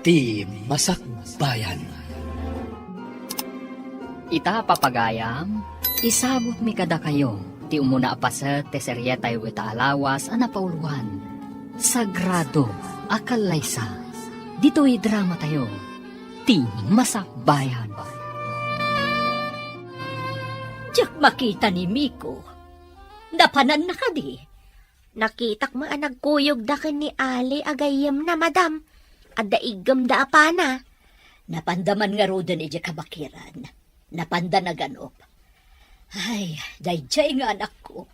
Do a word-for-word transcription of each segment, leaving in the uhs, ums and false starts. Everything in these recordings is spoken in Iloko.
Ti Masakbayan. Ita, papagayam, isagutmi kadakayo ti umuna a paset ti serietayo ita a lawas a napauloan, Sagrado a Kallaysa. Ditoy dramatayo, Ti Masakbayan. Diak makita ni Miko. Napananna kadi? Nakitak met a nagkuyogda ken ni Ali a gayyemna, madam. Adda iggemda a pana. Napanda man ngaruden idiay kabakiran. Napanda naganup. Ay, daydiay nga anakko.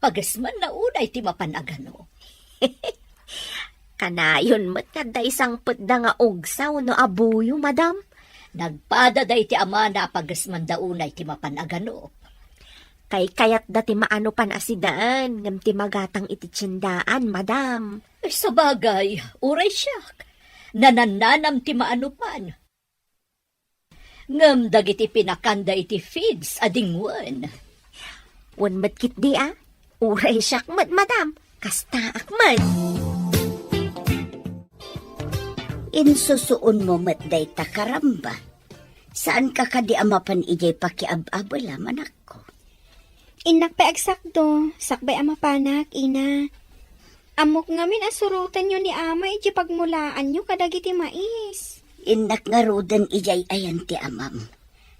Pagesmanna unay ti mapan a ganup. Kanayon met nga adda isangpetda nga ugsa wenno abuyo, madam. Nagpada daydi amana a pagesmanda unay ti mapan a ganup. Kaykayatda ti maanupan a sidaen ngem ti magatang iti tiendaan, madam. Sabagay, uray siak. Nanannanam ti maanupan. Ngem dagiti pinakanda iti feeds a dingwen. Wen met ketdi a, uray siak met, madam, kastaak met. Insusuonmo met dayta, karamba. Saanka kadi a mapan idiay pakiab-abela, anakko? Innak pay agsakto, sakbay a mapanak, ina. Ammok ngamin a surotenyo ni ama idiay pagmulaanyo kadagiti mais. Innak ngaruden idiay ayan ti amam.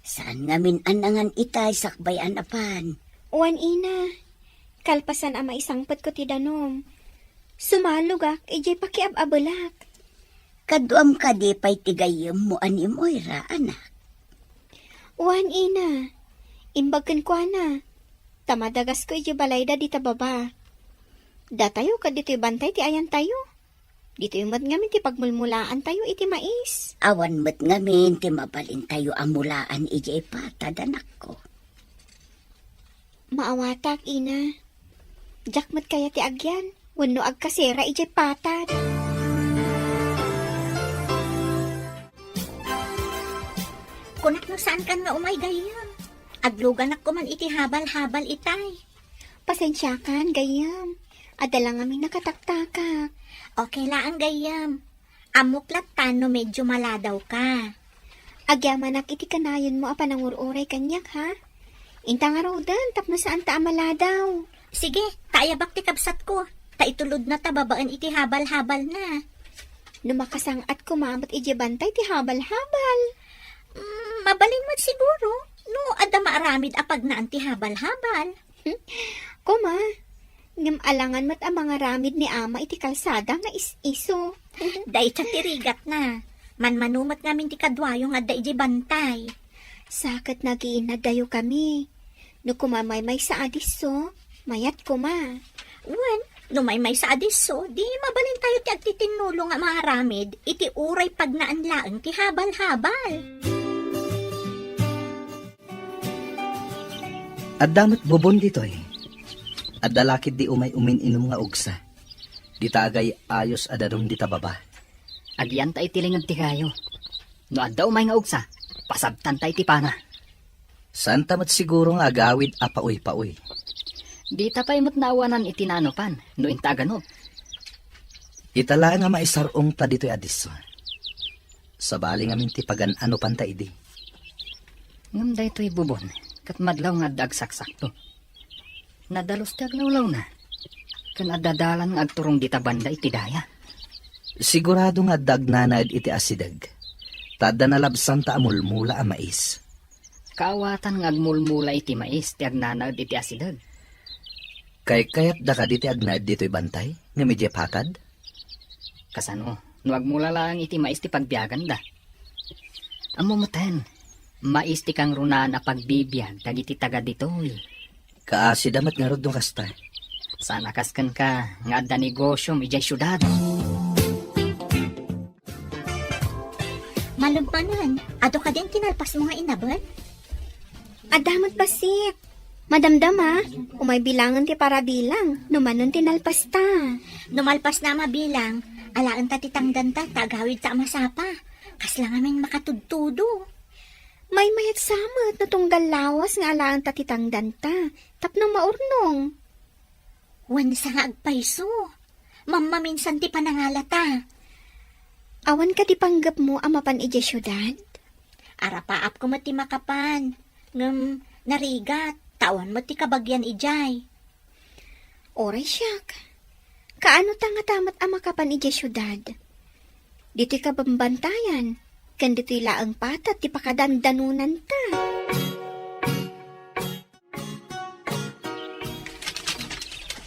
Saan ngamin a nangan itay sakbay a napan? Wen, ina. Kalpasan a maisangpetko ti danum, sumalogak idiay pakiab-abelak. Kaduam kadi pay ti gayyemmo a ni Moira, anak? Wen, ina. Imbag kenkuana, ta madagasko idiay balayda dita baba. Datayo ket ditoy bantay ti ayantayo. Ditoy met ngamin ti pagmulmulaantayo iti mais. Awan met ngamin ti mabalintayo a mulaan idiay patad, anakko. Maawatak, ina. Diak met kayat ti agyan wenno agkasera idiay patad. Kunak no saankan nga umay gayyem. Agluganak koman iti habal-habal itay. Pasensiakan, gayyem. Adda la ngamin nakataktakak. Okay laeng, gayyem. Ammok latta no medyo maladawka. Agyamanak iti kanayonmo a panangur-uray kaniak, ha? Inta ngaruden tapno saanta a maladaw. Sige, ta ayabak ti kabsatko. Ta itulodna ta babaen iti habal-habalna. No makasang-at koma met idiay bantay ti habal-habal. Mm, mabalin met siguro no adda maaramid a pagnaan ti habal-habal. Koma, ngem alangan met a mangaramid ni ama iti kalsada nga is-iso. Dayta ti rigatna. Manmano met ngamin ti kaduayo nga adda idiay bantay. Sa ket nagiinnadayokami. No koma maymaysa a disso, mayat koma. Wen, no maymaysa a disso, di mabalintayo ti agtitinnulo nga mangaramid iti uray pagnaan laeng ti habal-habal. Adda met bubon ditoy. Adda la ketdi umay umin-inum nga ugsa. Dita agay-ayos a danum dita baba. Agyanta iti linged ti kayo. No adda umay nga ugsa, pasabtanta iti pana. Saanta met siguro nga agawid a pauypaoy. Dita pay met naawanan iti naanupan no inta aganup. Ita laeng a maisar-ongta ditoy a disso. Sabali ngamin ti pagan-anupanta idi. Ngem daytoy bubon, ket madlaw nga adda agsaksakto. Nadalus ti aglawlawna, ken adda dalan nga agturong dita banda iti daya. Sigurado nga adda agnanaed iti asideg, ta adda nalabsanta a mulmula a mais. Kaawatan nga agmulmula iti mais ti agnanaed iti asideg. Kaykayatda kadi ti agnaed ditoy bantay, ngem idiay patad? Kasano no agmula laeng iti mais ti pagbiaganda? Ammo meten, mais ti kangrunaan a pagbibiag dagiti taga ditoy. Kaasida met ngarud no kasta. Saan a kas kenka nga adda negosiom idiay siudad. Malem manen, adu kadin ti nalpasmo nga inabet? Adda met bassit. Madamdama, umay bilangen ti parabilang, no manen ti nalpasta. No malpasna a mabilang, alaenta ti tangdanta ta agawidta a masapa. Kasla ngamin makatudtudo. Maymayatsa met no tunggal lawas nga alaenta ti tangdanta, tapno maurnong. Wen sa nga agpayso. Mammaminsan ti panangalata. Awan kadi panggepmo a mapan idiay siudad? Arapaapko met ti makapan, ngem narigat, ta awan met ti kabagian idiay. Oray siak. Kaano ta ngata met a makapan idiay siudad? Ditoy kabambantayan, ken ditoy laeng patad ti pakadandanonanta.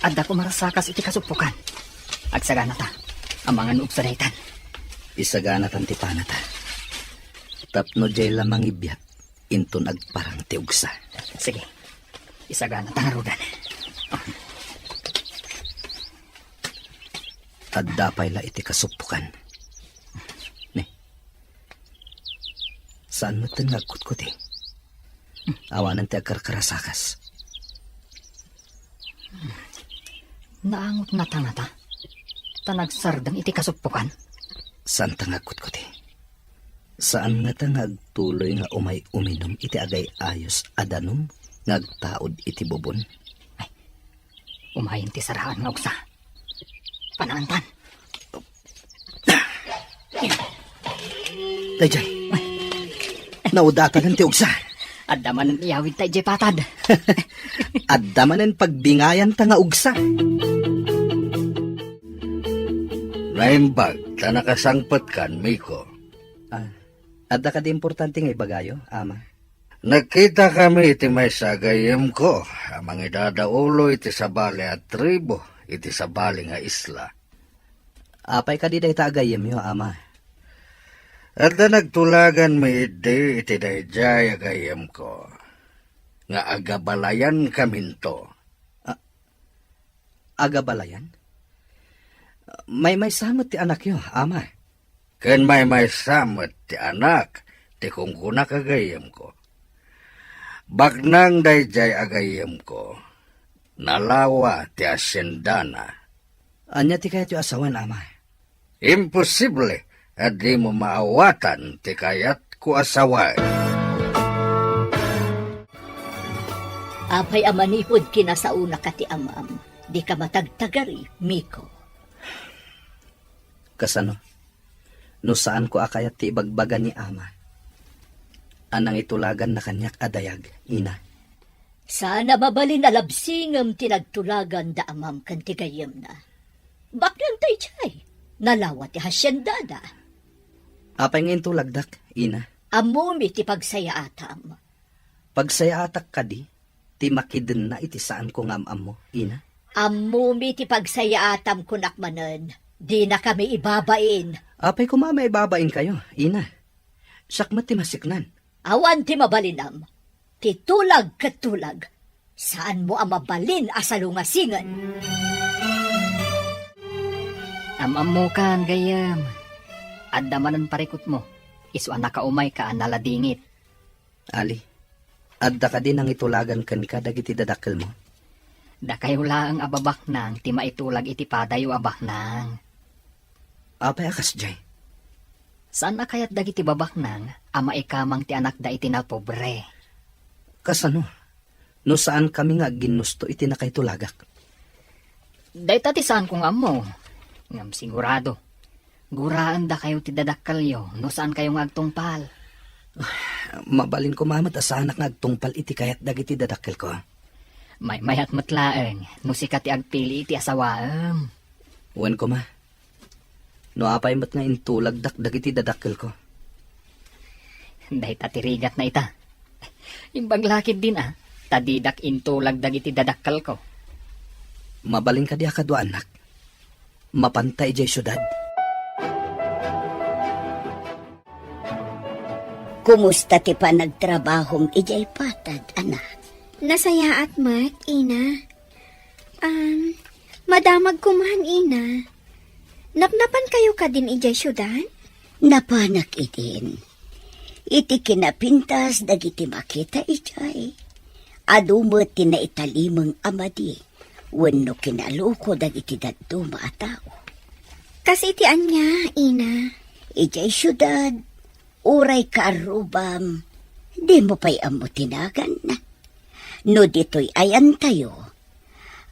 Adda koma rasakas iti kasuppokan. Agsaganata. Amangan no ugsa daytan. Isaganatan ti panata. Tapno diay la mangibiat, inton agparang ti ugsa. Sige. Isaganata ngaruden. Adda pay la iti kasuppokan. Ne. Saan metten nga agkutkuti? Awanen ti agkarkarasakas. Naangot ngata ngata? Ta nagsardeng iti kasuppokan? Saan ta nga agkutkuti? Saan ngata nga agtuloy nga umay uminum iti agay-ayos a danum nga agtaud iti bubon? Ay, umayen ti saraan nga ugsa. Panaantan. Daydiay. Naudatanan ti ugsa. Adda manen iyawidta idiay patad. Adda manen pagbingayanta nga ugsa. Naimbag ta nakasangpetkan, Miko. Ah, adda kadi importante nga ibagayo, Ama? Nagkitakami iti maysa a gayyemko a mangidadaulo iti sabali a tribu iti sabali nga isla. Apay kadi dayta a gayyemyo, Ama? Adda nagtulaganmi idi iti daydiay a gayyemko nga agabalayankaminto. A-, agabalayan? Maymaysa met ti anakyo, Ama. Ken maymaysa met ti anak ti kungkunak a gayyemko. Baknang daydiay a gayyemko, nalawa ti haciendana. Ania ti kayatyo a sawen, Ama? Imposible a dimo maawatan ti kayatko a sawen. Apay a manipud kinasaonaka ti amam, dika matagtagari, Miko? Kasano? No saanko a kayat ti ibagbaga ni Ama a nangitulaganna kaniak a dayag, Ina. Saan a mabalin a labsingem ti nagtulagan da amam ken ti gayyemna. Baknang daydiay, nalawa ti haciendada. Apay nga intulagdak, Ina? Ammomi ti pagsayaatam. Pagsayaatak kadi ti makidenna iti saanko nga am-ammo, Ina? Ammomi ti pagsayaatam, kunak manen, dinakami ibabain. Apay koma a maibabainkayo, Ina? Siak met ti masiknan. Awan ti mabalinam. Ti tulag ket tulag. Saanmo a mabalin a salungasingen. Am-ammokan, gayyem. Adda manen parikutmo. Isu a nakaumayka a naladingit. Ali, adda kadi nangitulagan kenka dagiti dadakkelmo? Dakayo laeng a babaknang ti maitulag iti padayo a baknang. Apay a kasdiay? Saan a kayat dagiti babaknang a maikamang ti anakda iti napobre. Kasano? No saankami nga agginnusto iti nakaitulagak? Dayta ti saanko nga ammo. Ngem sigurado, guraendakayo ti dadakkelyo no saankayo nga agtungpal. Mabalin koma met a saanak nga agtungpal iti kayat dagiti dadakkelko. Maymayat met laeng no sika ti agpili iti asawaem. Wen koma. No apay met nga intulagdak dagiti dadakkelko? Dayta ti rigatna ita. Imbag la ketdin a, ta didak intulag dagiti dadakkelko. Mabalin kadi a kaduaannak? Mapanta idiay siudad? Kumusta ti panagtrabahom idiay patad, anak? Nasayaat met, Ina. Um, madamag koman, Ina. Napnapankayo kadin idiay siudad? Napanak idin. Iti kinapintas dagiti makita idiay, adu met ti naitalimeng a madi wenno kinaluko dagiti dadduma a tao. Kas iti ania, Ina? Idiay siudad, uray kaarrubam, dimo pay ammo ti naganna. No ditoy ayantayo,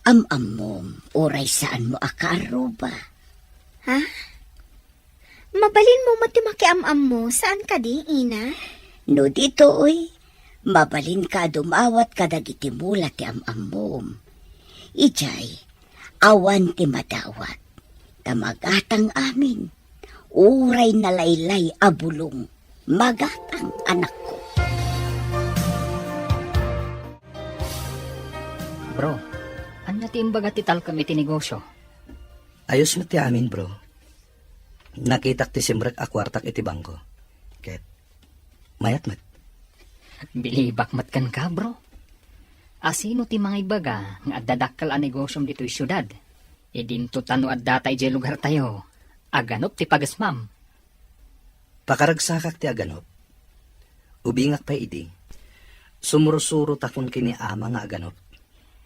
am-ammom uray saanmo a kaarruba. Ha? Mabalinmo met ti makiam-ammo, saan kadi, Ina? No ditoy, mabalinka a dumawat kadagiti mula ti am-ammom. Idiay, awan ti madawat. Ta magatang amin. Uray nalaylay a bulong, magatang, anakko. Bro, ania ti imbaga ti talkem iti negosyo? Ayos met ti amin, bro. Nakitak ti simrek a kuartak iti bangko. Ket mayat met. Bilibak met kenka, bro. Asino ti mangibbaga nga adda dakkel a negosyom ditoy siudad? Idinto ta no adda ta idiay lugartayo, aganop ti pagesmam. Pakaragsakak ti aganop. Ubingak pay idi. Sumursurotakon ken ni ama nga aganop.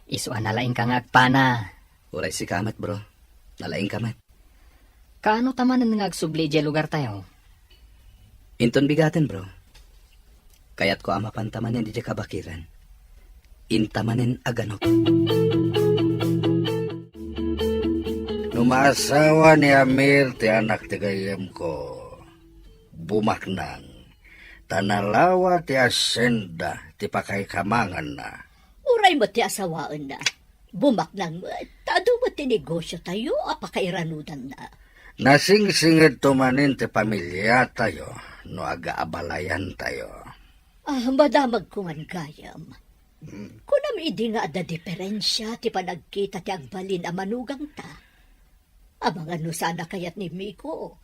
Isu a nalaingka nga agpana. Uray sika met, bro. Nalaingka met. Kaano ta manen nga agsubli idiay lugartayo? Inton bigaten, bro. Kayatko a mapanta manen idiay kabakiran. Inta manen aganop. No maasawa ni Amir ti anak ti gayyemko, bumaknang, ta nalawa ti asienda ti pakaikamanganna. Uray met ti asawaenna, bumaknang met, ta adu met ti negosyotayo a pakairanudanna. Nasingsingedto manen ti pamiliatayo no agaabalayantayo. Ah, madamagko ngan gayam. Hmm. Kunam idi nga adda diferensia ti panagkita ti agbalin a manugangta? Amangan no saan a kayat ni Miko.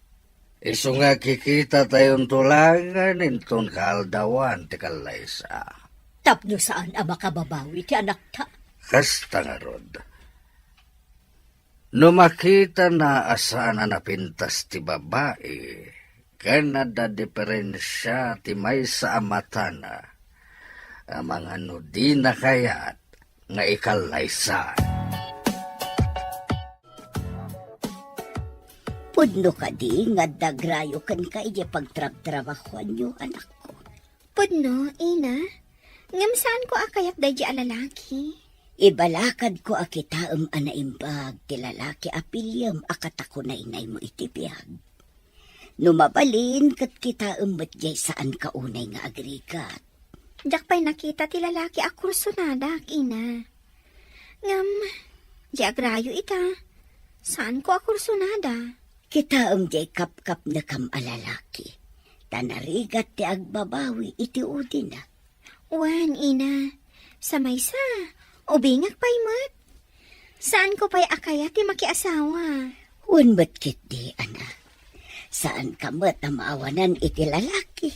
Isu nga kikitatayon tulangen inton kaaldawan ti kallaysa. Tapno saan a makababawi ti anakta. Kasta ngarud. No makitana a saan a napintas ti babai, ken adda diferensia ti maysa a matana, amangan no dina kayat nga ikallaysa. Pudno kadi nga adda agrayo kenka idiay pagtrabtrabahoanyo, anakko? Pudno, ina. Ngem saanko a kayat daydi a lalaki. Ibalakadko a kitaem a naimbag ti lalaki a piliem a katakunaynaymo iti biag. No mabalin, ket kitaem met diay saanka unay nga agrigat. Diak pay nakita ti lalaki a kursonadak, ina. Ngem, di agrayo ita. Saanko a kursonada. Kitaem diay kapkapnekam a lalaki. Ta narigat ti agbabawi iti udina. Wen, ina. Sa maysa, ubingak pay met. Saanko pay a kayat ti makiasawa. Wen met ketdi, ana. Saanka met a maawanan iti lalaki.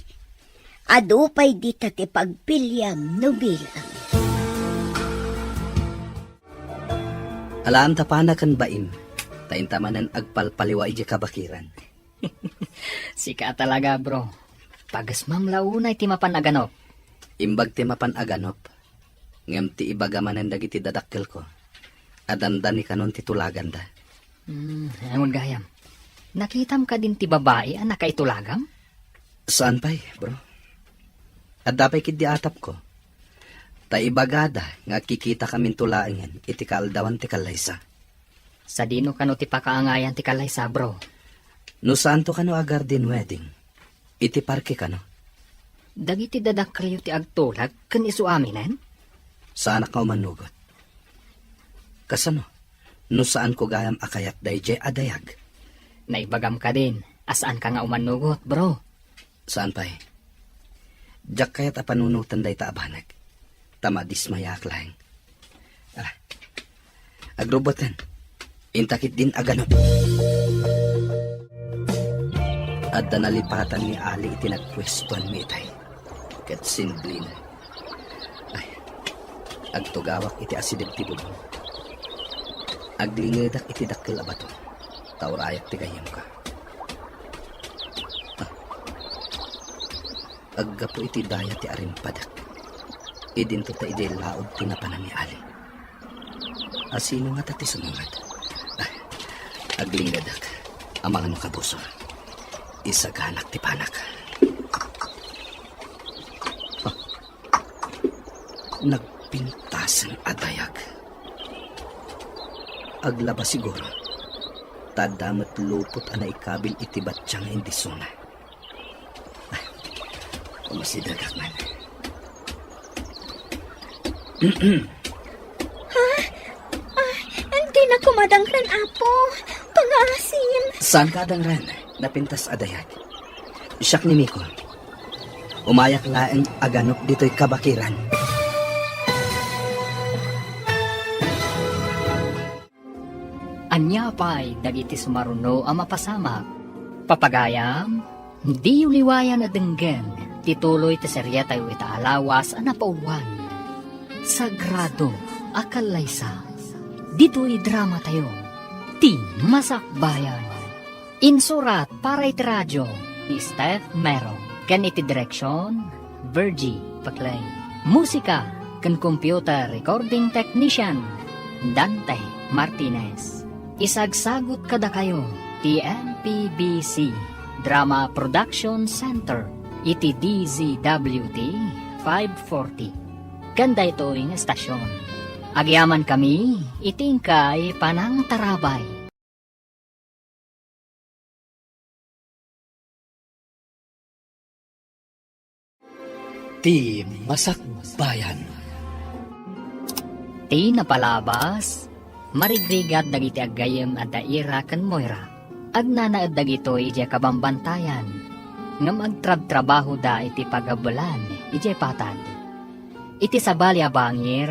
Adu pay dita ti pagpiliam no bilang. Alaanta pana ken baim, ta inta manen agpalpaliwa idiay kabakiran. Sika talaga, bro. Pagesmam la unay ti mapan aganop. Imbag ti mapan aganop. Ngem ti ibaga manen dagiti dadakkelko, a dandani kanon ti tulaganda. Hmm, awan gayam. Nakitam kadin ti babai a nakaitulagam? Saan pay, bro. Adda pay ketdi atapko. Ta ibagada nga agkikitakaminto laengen iti kaaldawan ti kallaysa. Sadino kano ti pakaangayan ti kallaysa, bro? No saanto kano a garden wedding, iti parke kano? Dagiti dadakkelyo ti agtulag ken isu aminen? Saanak nga umannugot. Kasano? No saanko gayam a kayat daydiay a dayag? Naibagam kadin a saanka nga umannugot, bro. Saan pay? Diak kayat a panunoten dayta a banag. Ta madismayaak laeng. Ah, agrubboten. Inta ketdin aganop. Adda nalipatan ni Ali iti nagpuestoanmi itay. Ket sinblina. Ay, agtugawak iti asideg ti bubong. Aglingedak iti dakkel a bato. Ta urayak ti gayyemko. Ah. Aggapu iti daya ti arimpadek. Idinto ta idiay laud ti napanan ni Ali. Asino ngata ti sumungad? Ah, aglingedak. Amangan no kabusor. Isaganak ti panak. Ah, nagpintasen a dayag. Aglaba siguro. Ta adda met lupot a naikabil iti battiang nga indisona. Ay, umasidegak man. Ha? Ay, dinak koma dangran, Apo. Pangaasim. Saanka a dangran? Napintas a dayag. Siak ni Miko. Umayak laeng a ganup ditoy kabakiran. Ania pay dagiti sumaruno a mapasamak? Papagayam, diyo liwayan a denggen ti tuloy ti serietayo ita a lawas a napauluan, Sagrado a Kallaysa. Ditoy dramatayo, Ti Masakbayan. Insurat para iti radio ni Steph Mero ken iti direksion, Virgie Paclay. Musika ken computer recording technician, Dante Martinez. Isagsagut kadakayo ti M P B C Drama Production Center iti D Z W T five forty ken daytoy nga estasion. Agyamankami iti inkay panangtarabay. Ti Masakbayan. Ti napalabas, marigrigat dagiti aggayyem a da Ira ken Moira. Agnanaed dagitoy idiay kabambantayan, ngem agtrabtrabahoda iti pagabelan idiay patag. Iti sabali a bangir,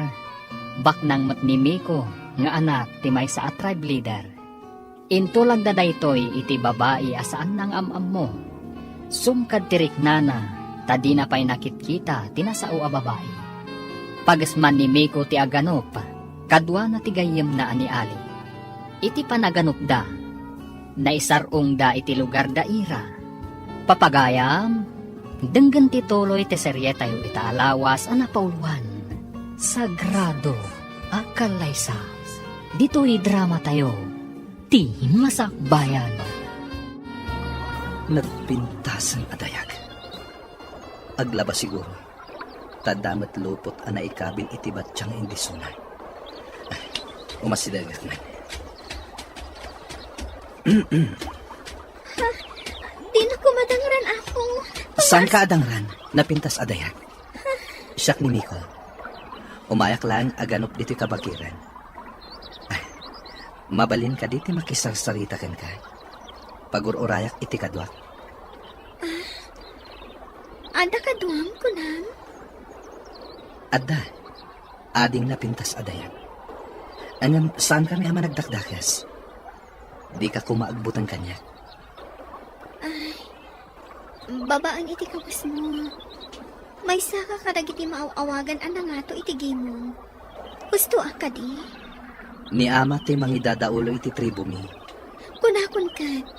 baknang met ni Miko nga anak ti maysa a tribe leader. Intulagda daytoy iti babai a saanna nga am-ammo. Sumkad ti riknana, ta dina pay nakitkita ti nasao a babai. Pagesman ni Miko ti aganup, kaduana ti gayyemna a ni Ali. Iti panaganupda, naisar-ongda iti lugar da Ira. Papagayam, denggen ti tuloy ti serietayo ita a lawas a napauluan, Sagrado a Kallaysa. Ditoy dramatayo, Ti Masakbayan. Nagpintasen a dayag. Aglaba siguro, ta adda met lupot a naikabil iti battiang nga indisona. Umasidegak man. Ha? Dinak koma dangran, Apo. Saanka a dangran? Napintas a dayag. Siak ni Miko. Umayak laeng a ganup ditoy kabakiran. Ay, mabalin kadi ti makisarsarita kenka? Pagur-urayak iti kaduak. Ah, adda kaduam, kunam? Adda. Ading napintas a dayag. Ngem saankami a managdakdakes. Dika koma agbuteng kaniak. Ay, babaen iti kawesmo. Maysaka kadagiti maaw-awagan a nangato iti gimong. Husto a kadi? Ni ama ti mangidadaulo iti tribomi. Kunakon ket,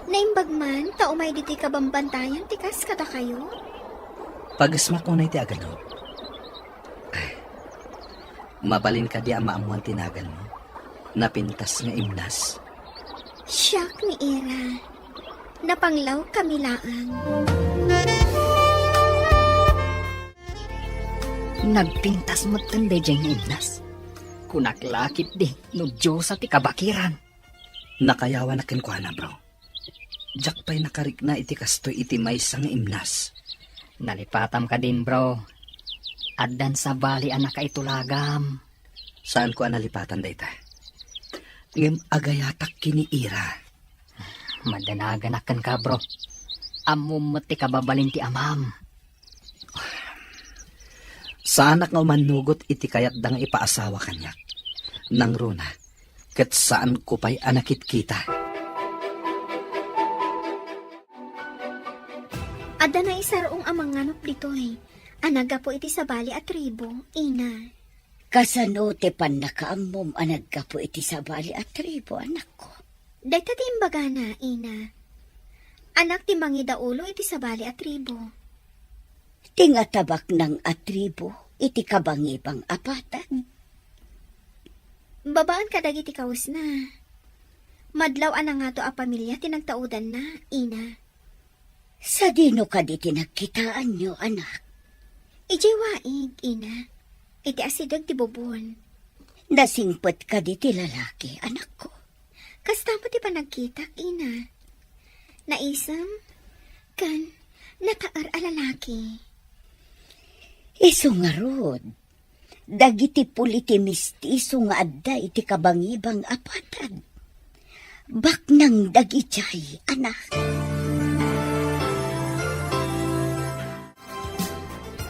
naimbag man ta umay ditoy kabambantayan ti kas kadakayo? Pagesmak unay ti aganup. Ay, mabalin kadi a maammuan ti naganmo? Napintas nga imnas. Siak ni Ira. Napanglawkami laeng. Nagpintas metten daydiay nga imnas. Kunak la ketdi no Diosa ti kabakiran. Nakayawanak kenkuana, bro. Diak pay nakarikna iti kastoy iti maysa nga imnas. Nalipatam kadin, bro. Addan sabali a nakaitulagam. Saanko a nalipatan dayta. Ngem agayatak ken ni Ira. Madanaganak kenka, bro. Ammom met ti kababalin ti amam. Saanak nga umannugot iti kayatda nga ipaasawa kaniak. Nangruna, ket saanko pay a nakitkita. Adda naisar-ong a manganup ditoy, a naggapu iti sabali a tribu, ina. Kasano ti pannakaammom a naggapu iti sabali a tribu, anakko? Dayta ti imbagana, ina. Anak ti mangidaulo iti sabali a tribu. Ti nga tabaknang a tribu iti kabangibang a patag. Babaan kadagiti kawesna. Madlaw a nangato a pamilia ti nagtaudanna, ina. Sadino kadi ti nagkitaanyo, anak? Idiay waig, ina. Iti asideg ti bubon. Nasingpet kadi ti lalaki, anakko? Kasta met ti panagkitak, Ina. Naisem, ken nataer a lalaki. Isu ngarud, dagiti puli ti mistiso nga adda iti kabangibang a patad. Baknang dagidiay, anak.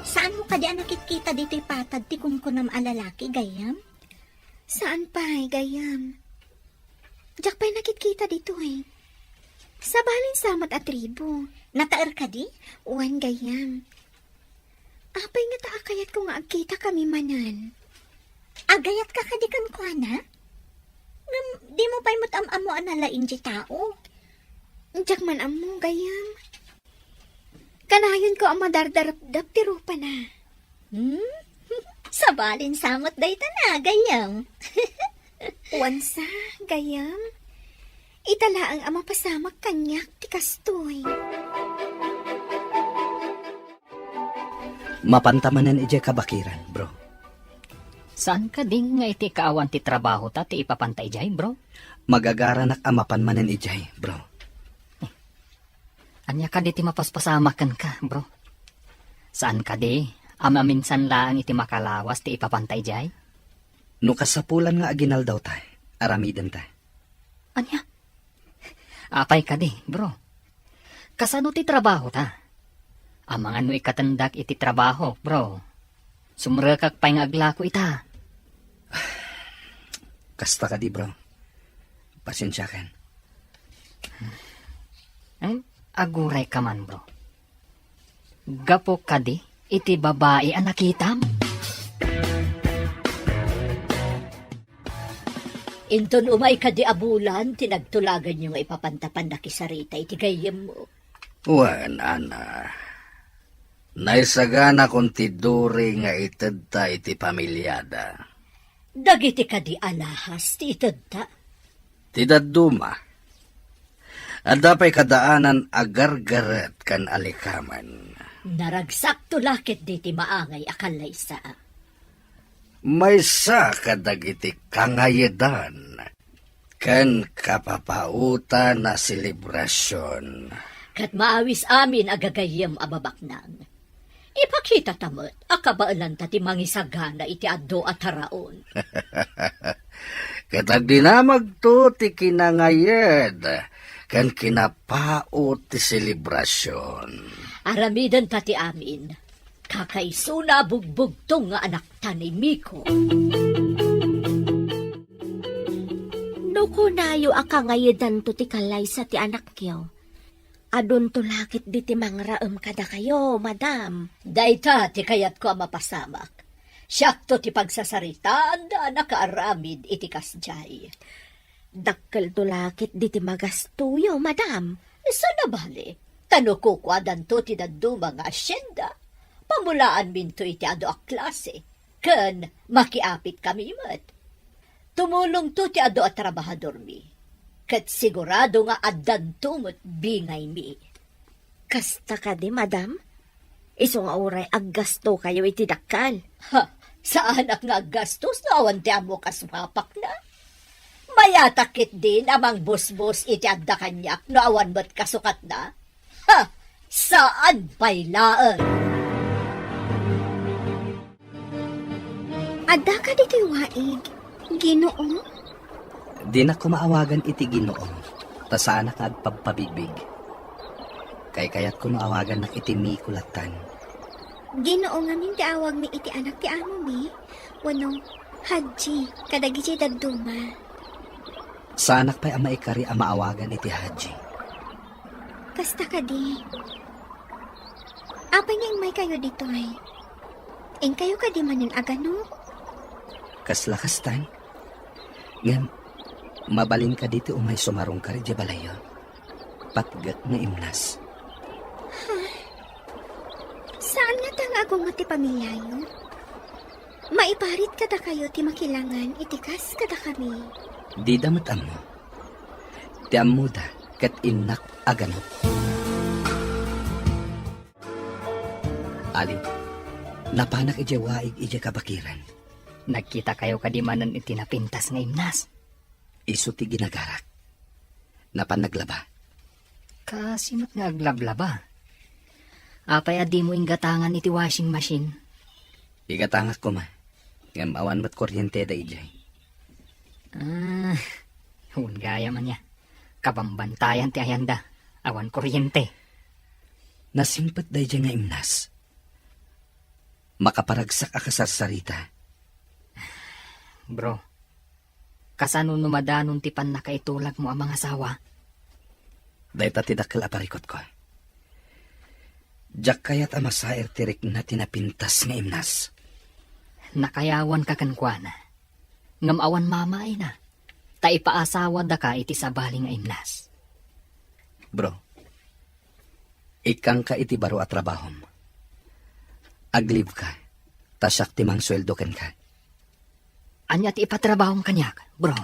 Saanmo kadi a nakitkita ditoy patad ti kunkunam a lalaki, gayyem? Saan pay, gayyem. Diak pay nakitkita ditoy. Sabalin sa met a tribu. Nataer kadi? Wen, gayyem. Apay ngata a kayatko nga agkitakami manen? Agayatka kadi kenkuana? Ngem dimo pay met am-ammo a nalaing ti tao? Diak man ammo, gayyem. Kanayonko a madardarepdep ti rupana. Hmm? Sabalin sa met dayta na, gayyem. Wen sa, gayyem. Ita laeng a mapasamak kaniak ti kastoy. Mapanta manen idiay kabakiran, bro. Saan kadi nga iti kaawan ti trabahota ti ipapanta idiay, bro? Magagaranak a mapan manen idiay, bro. Ania kadi ti mapaspasamak kenka, bro? Saan kadi a maminsan laeng iti makalawas ti ipapanta idiay? No kasapulan nga aginaldawta, aramidenta. Ania? Apay kadi, bro? Kasano ti trabahota? Amangan no ikatendak iti trabahok, bro. Sumrekak pay nga aglako ita. Kasta kadi, bro. Pasensiakan. Em, agurayka man, bro. Gapu kadi iti babai a nakitam? Inton umay kadi a bulan ti nagtulaganyo nga ipapanta pannakisarita iti gayyemmo? Wen, Ana. Naisaganakon ti duri nga itedta iti familiada. Dagiti kadi alahas ti itedta? Ti dadduma. Adda pay kadaanan a gargaret ken alikamen. Naragsakto la ketdi ti maangay a kallaysa. Maysa kadagiti kangayedan ken kapapaotan a selebrasion. Ket maawis amin a gagayyem a babaknang. Ipakitata met a kabaelanta ti mangisagana iti adu a taraon. Ket agdinamagto ti kinangayed ken kinapaot ti selebrasion. Aramidenta ti amin. Kakaisuna a bugbugtong nga anakta ni Miko. No kunayo a kangayedanto ti kallaysa ti anakyo, adunto la ketdi ti mangraem kadakayo, madam. Dayta ti kayatko a mapasamak. Siakto ti pagsasaritaanda a nakaaramid iti kasdiay. Dakkelto la ketdi ti magastoyo, madam. Saan a bale, ta no kukuadanto ti dadduma nga asienda, pamulaanminto iti adu a klase, ken makiapitkami met. Tumulongto ti adu a trabahadormi, ket sigurado nga addanto met bingaymi. Kasta kadi, madam? Isu nga uray aggastokayo iti dakkel. Ha, saanak nga aggastos no awan ti ammok a sumapak na. Mayatak ketdin a mangbusbos iti adda kaniak no awan met kasukatna. Ha, saan pay laeng. Adda kadi ti waig, Ginoo? Dinak koma awagan iti Ginoo, ta saanak nga agpabpabigbig. Kaykayatko no awagannak iti Miko lattan. Ginoo ngamin ti awagmi iti anak ti amomi, wenno Hadji, kadagiti dadduma. Saanak pay a maikari a maawagan iti Hadji. Kasta kadi. Apay nga immaykayo ditoy? Inkayo kadi manen a ganok? Kasla kastan? Ngem, mabalin kadi ti umay sumarungkar idiay balayyo? Patgek nga imnas. Ha? Saan ngata nga agungot ti pamiliayo? Maiparit kadakayo ti makilangan iti kas kadakami. Dida met ammo. Ti ammoda ket innak a ganok. Ali, napanak idiay waig idiay kabakiran. Nagkitakayo kadi manen iti napintas nga imnas? Isu ti ginagarak. napan naglaba. Kaasi met nga aglablaba. Apay a dimo inggatangan iti washing machine? Igatangak koma, ngem awan met kuryente da idiay. Ah, wen gayam ania. Kabambantayan ti ayanda. Awan kuryente. Nasingpet daydiay nga imnas. Makaparagsak a kasarsarita. Bro, kasano no madanon ti pannakaitulagmo a mangasawa? Dayta ti dakkel a parikutko. Diak kayat a masair ti rikna ti napintas nga imnas. Nakayawanka kenkuana, ngem awan mamaina, ta ipaasawadaka iti sabali nga imnas. Bro, ikkangka iti baro a trabahom. Aglibka, ta siak ti mangsueldo kenka. Ania ti ipatrabahom kaniak, bro?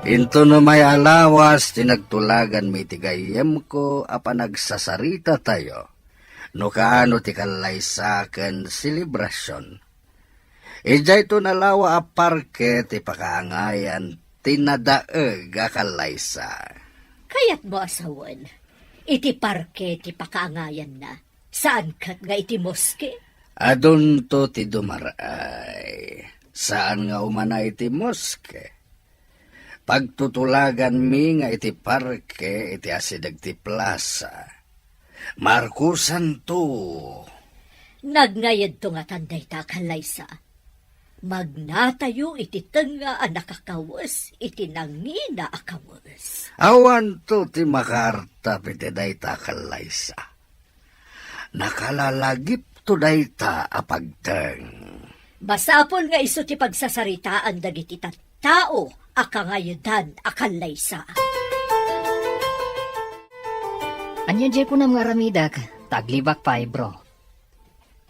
Intono may alawas ti nagtulaganmi iti gayyemko a panagsasarita tayo, no kaano ti kallaysa ken selebrasion. Idiayto nalawa a parke ti pakaangayan ti nadaeg a kallaysa. Kayatmo a sawen, iti parke ti pakaangayanna, saan ket nga iti moske? Adunto ti dumar-ay. Saan nga umana iti moske. Pagtutulaganmi nga iti parke iti asideg ti plasa. Markusanto. Nagngayedto ngatan dayta a kallaysa. Magnatayo iti tengnga a nakakawes iti nangina a kawes. Awanto ti makaartap iti dayta a kallaysa. Nakalalagipto dayta a pagteng. Masapul nga isu ti pagsasaritaan dagiti tattao a kangayedan a kallaysa. Ania diay kunam nga aramidek, ta aglibak pay, bro?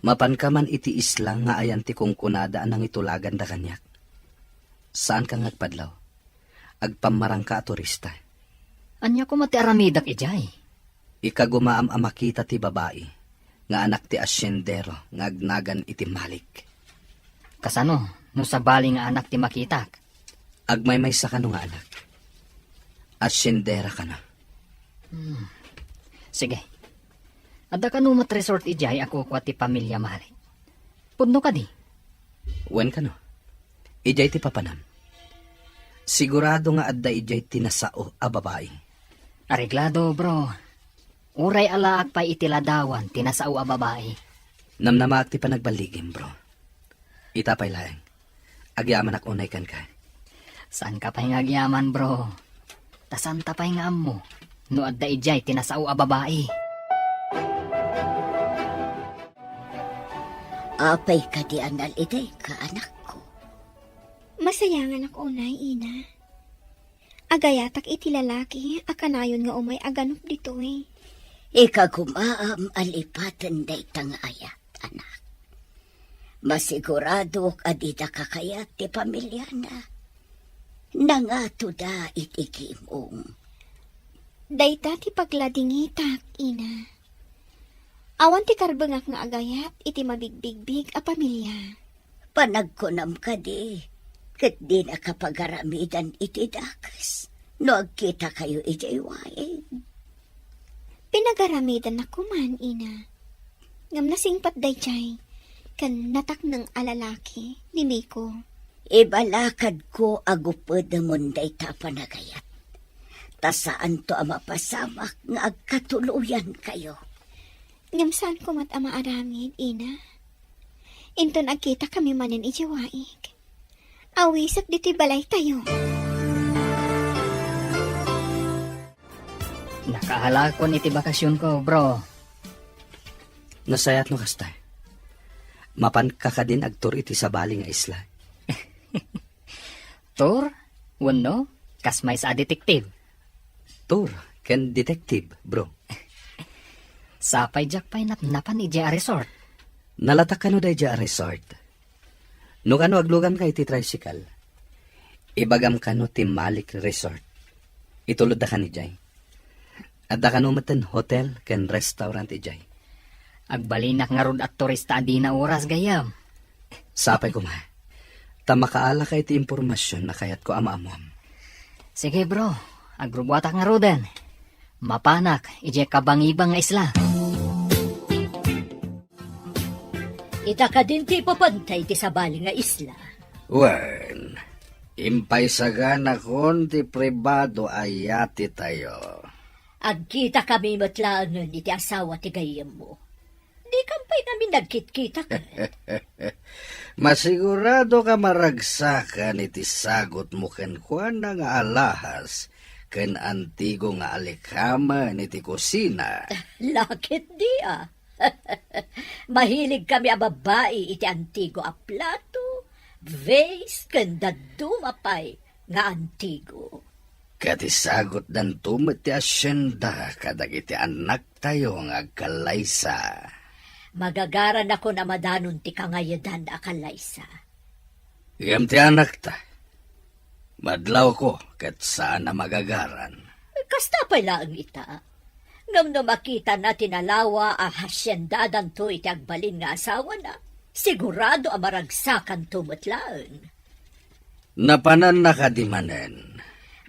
Mapanka man iti isla nga ayan ti kunkunada a nangitulaganda kaniak. Saanka nga agpadlaw. Agpammarangka a turista. Ania koma ti aramidek idiay? Ikagumaam a makita ti babai nga anak ti asyendero nga agnagan iti Malik. Kasano no sabali nga anak ti makitak? Agmaymaysa kano nga anak. Asyendera kano. Hmm. Sige. Adda kano met resort idiay a kukua ti pamilia Malik? Pudno kadi? Wen kano. Idiay ti papanam. Sigurado nga adda idiay ti nasao a babai. Areglado, bro. Uray alaak pay iti ladawan ti nasao a babai. Namnamaak ti panagballigim, bro. Ita pay laeng. Agyamanak unay kenka. Saanka pay nga agyaman, bro? Ta saanta pay nga ammo no adda idiay ti nasao a babai. Apay kadi a nal-idayka, anakko? Masayanganak unay, ina. Agayatak iti lalaki a kanayon nga umay aganup ditoy. Ikagumaam a lipaten dayta nga ayat, anak. Masiguradok a dida kakayat ti pamiliana. Nangatoda iti gimong. Dayta ti pagladingitak, ina. Awan ti karbengak nga agayat iti mabigbigbig a pamilia. Panagkunam kadi, ket dinaka pagaramidan iti dakes no agkitakayo idiay waig? Pinagaramidannak koman, ina. Ngem nasingpet daydiay ken natakneng a lalaki ni Miko. Ibalakadko a gupedemon dayta a panagayat. Ta saanto a mapasamak nga agkatuloyankayo. Ngem saanko met a maaramid, ina. Inton agkitakami manen idiay waig, awisek ditoy balaytayo. Nakaalakon iti bakasionko, bro. Nasayaat no kasta. Mapanka kadin agtur iti sabali nga isla. Tur? Wenno, kas maysa a detective? Tur ken detective, bro. Sapay diak pay napnapan idiay a resort. Nalatak kano daydiay a resort? No kano agluganka iti tricycle, ibagam kano ti Malik Resort. Itulodda kan idiay. Adda kano metten hotel ken restaurant idiay. Agbalinak ngarud a turista a dina oras gayam. Sapay koma. ta makaalaka iti impormasion a kayatko a maamuam. Sige, bro. Agrubuatak ngaruden. Mapanak idiay kabangibang nga isla. Ita kadin ti ipapantay ti sabali nga isla. Wen, impaysaganakon ti pribado a yatitayo. Agkitakami met laengen iti asawa ti gayyemmo. Dikam pay ngamin nagkitkita ket. Masigurado ka maragsakan iti sagutmo kenkuana nga alahas ken antigo nga alikamen iti kusina. Laketdi a. Mahilig kami a babbai iti antigo a plato, vase, ken dadduma pay nga antigo. Ket isagutdanto met ti asienda kadagiti annaktayo nga agkallaysa. Magagaranakon a madanon ti kangayedan a kallaysa. Ngem ti anakta, madlawko ket saan a magagaran. Kasta pay laeng ita. Ngem no makitana ti nalawa a hasiendadanto iti agbalin nga asawana, sigurado a maragsakanto met laeng. Napananna kadi manen?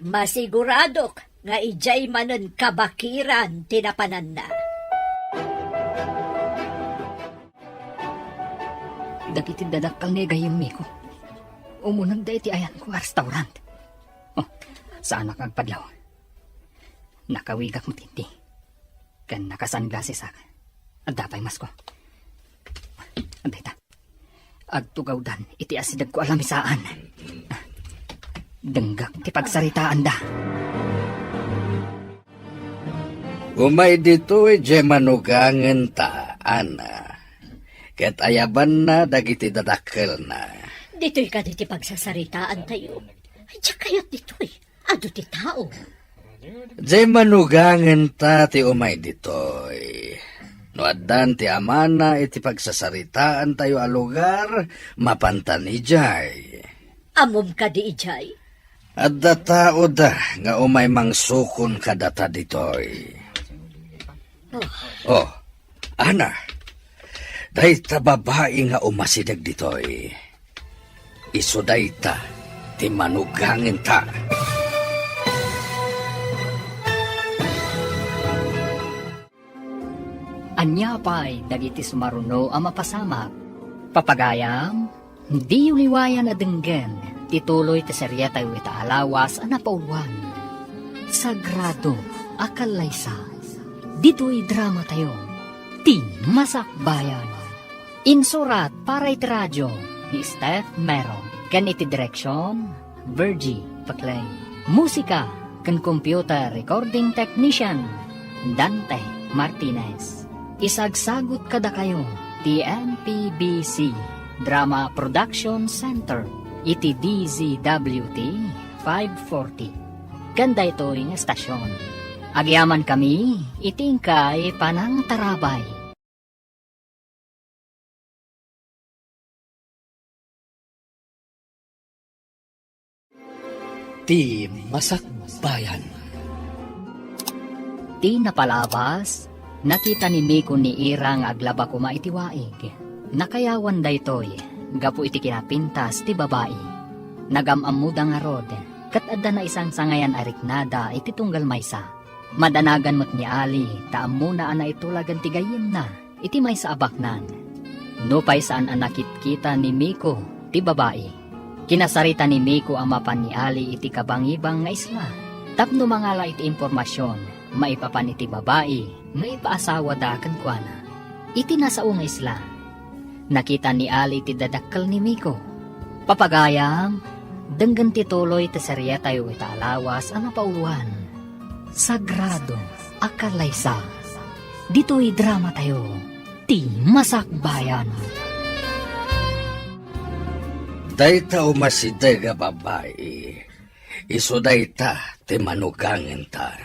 Masiguradok nga idiay manen kabakiran ti napananna. Dagiti dadakkel ni gayyem, Miko. Umunegda iti ayanko a restaurant. Oh, saanak agpadlaw. Nakawigak met iti. Ken naka-sunglassesak. Adda pay masko. Adda ita. Agtugawdan iti asidegko a lamisaan. Denggak ti pagsaritaanda. Umay ditoy diay manugangenta, Ana. Ket ayabanna dagiti dadakkelna. Ditoy kadi ti pagsasaritaantayo. Diak kayat ditoy. Adu ti tao. Diay manugangenta ti umay ditoy. No addan ti amana iti pagsasaritaantayo a lugar, mapantan idiay. Ammom kadi idiay? Adda taoda nga umay mangsukon kadata ditoy. Oh. Oh, Ana, dayta babai nga umasideg ditoy. Isu dayta ti manugangenta. Ania pay dagiti sumaruno a mapasamak? Papagayam, diyo liwayan a denggen ti tuloy ti serietayo ita a lawas a napauluan. Sagrado a Kallaysa. Ditoy dramatayo, Ti Masakbayan. Insurat para iti radio ni Steph Mero ken iti direksion, Virgie Paclay. Musika ken computer recording technician, Dante Martinez. Isagsagut kadakayo ti M P B C Drama Production Center iti D Z W T five forty. Ken daytoy nga estasion, agyamankami iti inkay panangtarabay. Ti Masakbayan. Ti napalabas, nakita ni Miko ni Ira nga aglaba koma iti waig. Nakayawan daytoy gapu iti kinapintas ti babai. Nagam-ammoda ngarud, ket adda naisangsangayan a riknada iti tunggal maysa. Madanagan met ni Ali ta ammona a naitulagan ti gayyemna iti maysa a baknang. Nupay saan a nakitkita ni Miko ti babai, kinasarita ni Miko a mapan ni Ali iti kabangibang nga isla tapno mangala iti impormasion maipapan iti babai nga ipaasawada kenkuana. Iti nasao nga isla, nakita ni Ali ti dadakkel ni Miko. Papagayam, denggen ti tuloy ti serietayo ita a lawas a napauluan, Sagrado a Kallaysa. Ditoy dramatayo, Ti Masakbayan. Dayta umasideg a babai, isu dayta ti manugangenta.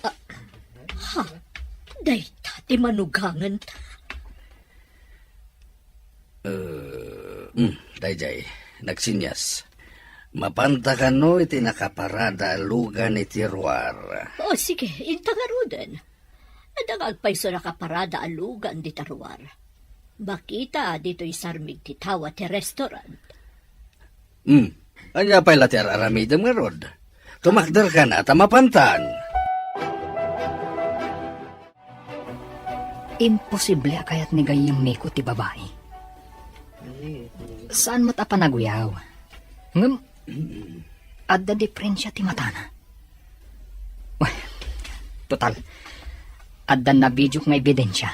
Ah, ha? Dayta ti manugangenta? Eh, mm, daydiay, nagsinyas. Mapanta kano iti nakaparada a lugan iti ruar? O, sige, inta ngaruden. Adda nga agpayso nakaparada a lugan dita ruar. Makita ditoy sarmig ti tawa ti restaurant. Hmm. Ania pay la ti ar-aramidem ngarud? Tumakderkan ta mapantan. Imposible a kayat ni gayyem Miko ti babai. Saan met a panaguyaw. Ngem, adda diferensia ti matana. Wah, total, adda nabidiok nga ebidensia.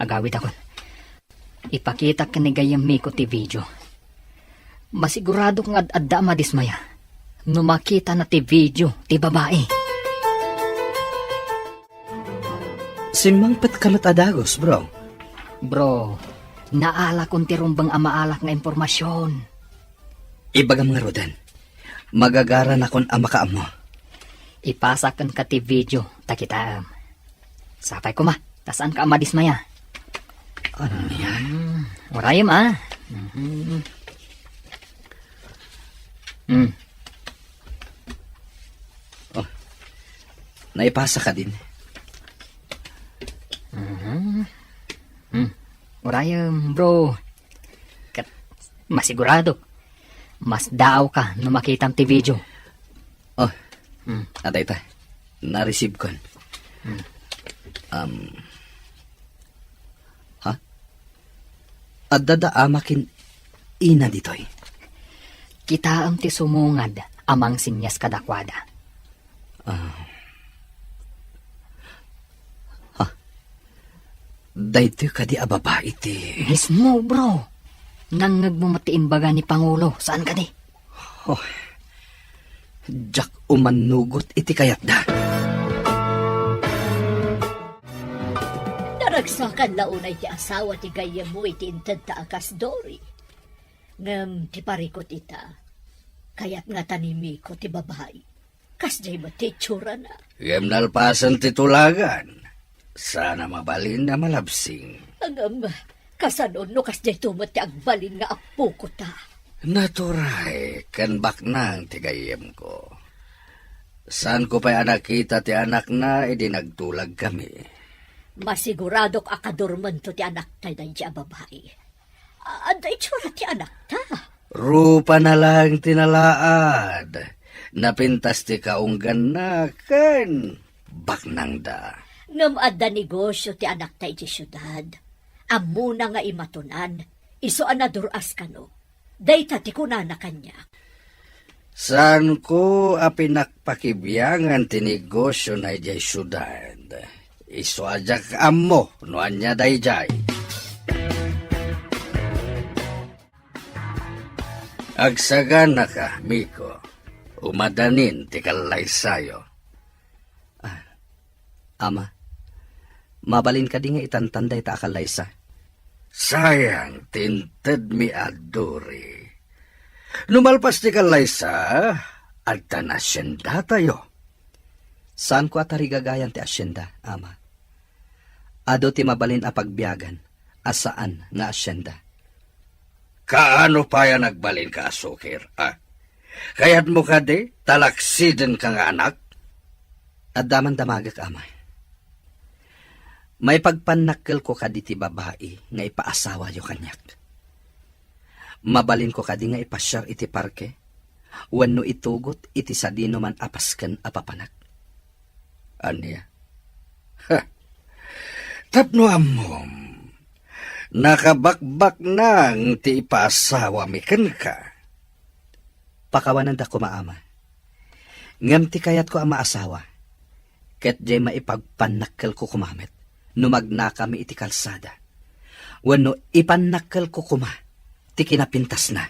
Agawidakon. Ipakitak ken ni gayyem Miko ti video. Masiguradok nga ad-adda a madismaya no makitana ti video ti babai. Simmangpetka met a dagus, bro. Bro, naalakon ti rumbeng a maalak nga impormasion. Ibagam ngaruden, magagaranakon a makaammo. Ipasak kenka ti video ta kitaem. Sapay koma, ta saanka a madismaya. Ania? Hmm, urayem, a. Mhm. Hmm. Oh, naipasa kadin. Mhm. Hmm. Urayem, bro. Ket masiguradok, masdaawka no makitam ti video. Oh, hmm. Adda ita. Na-receive kon. Hmm. Um, ha? Adda da ama ken ina ditoy? Kitaem ti sumungad a mangsenyas kadakuada. Ah. Ha? Daytoy kadi a babai ti Mismo, bro. Nangngegmo met ti imbaga ni Pangulo, saan kadi? Oh, diak umannugot iti kayatda. Naragsakan la unay ti asawa ti gayyemmo iti intedta a kas Dory. Ngem ti parikut ita, kayat ngata ni Miko ti babai. Kasdiay met ti itsurana. Ngem nalpasen ti tulagan, saan a mabalin a malabsing. Ngem, kasano no kasdiayto met ti agbalin nga appoko ta? Naturay ken baknang ti gayyemko. Saanko pay a nakita ti anakna idi nagtulagkami. Masiguradok a kadurmento ti anakta daydiay a babai. A-, adda itsura ti anakta. Rupana laeng ti nalaad. Napintas ti kaungganna ken baknangda. Ngem adda negosio ti anakta iti siudad. Ammona nga imatonan, isu a nadur-as kano. Dayta ti kunana kaniak. Saanko a pinakpakibiangan ti negosiona idiay siudad. Isu a diak ammo no ania daydiay. Agsaganaka, Miko. Umadanin ti kallaysayo. Ah, Ama, mabalin kadi nga itantan dayta a kallaysa? Sayang ti intedmi a Dory. No malpas ti kallaysa, adda nasyendatayo. Saanko a tarigagayan ti asyenda, Ama. Adu ti mabalin a pagbiagan a saan nga asyenda. Kaano pay a nagbalinka a sukir, a? Kayatmo kadi, talaksidenka nga anak? Adda man damagek, Ama. Maipagpannakkelko kadi ti babai nga ipaasawayo kaniak. Mabalinko kadi nga ipasiar iti parke wenno itugot iti sadinoman a pasken a papanak? Ania? Ha! Tapno ammom, nakabakbaknang ti ipaasawami kenka. Pakawananda koma, Ama. Ngem ti kayatko a maasawa, ket diay maipagpannakkelko koma met no magnakami iti kalsada, wenno ipannakkelko koma ti kinapintasna.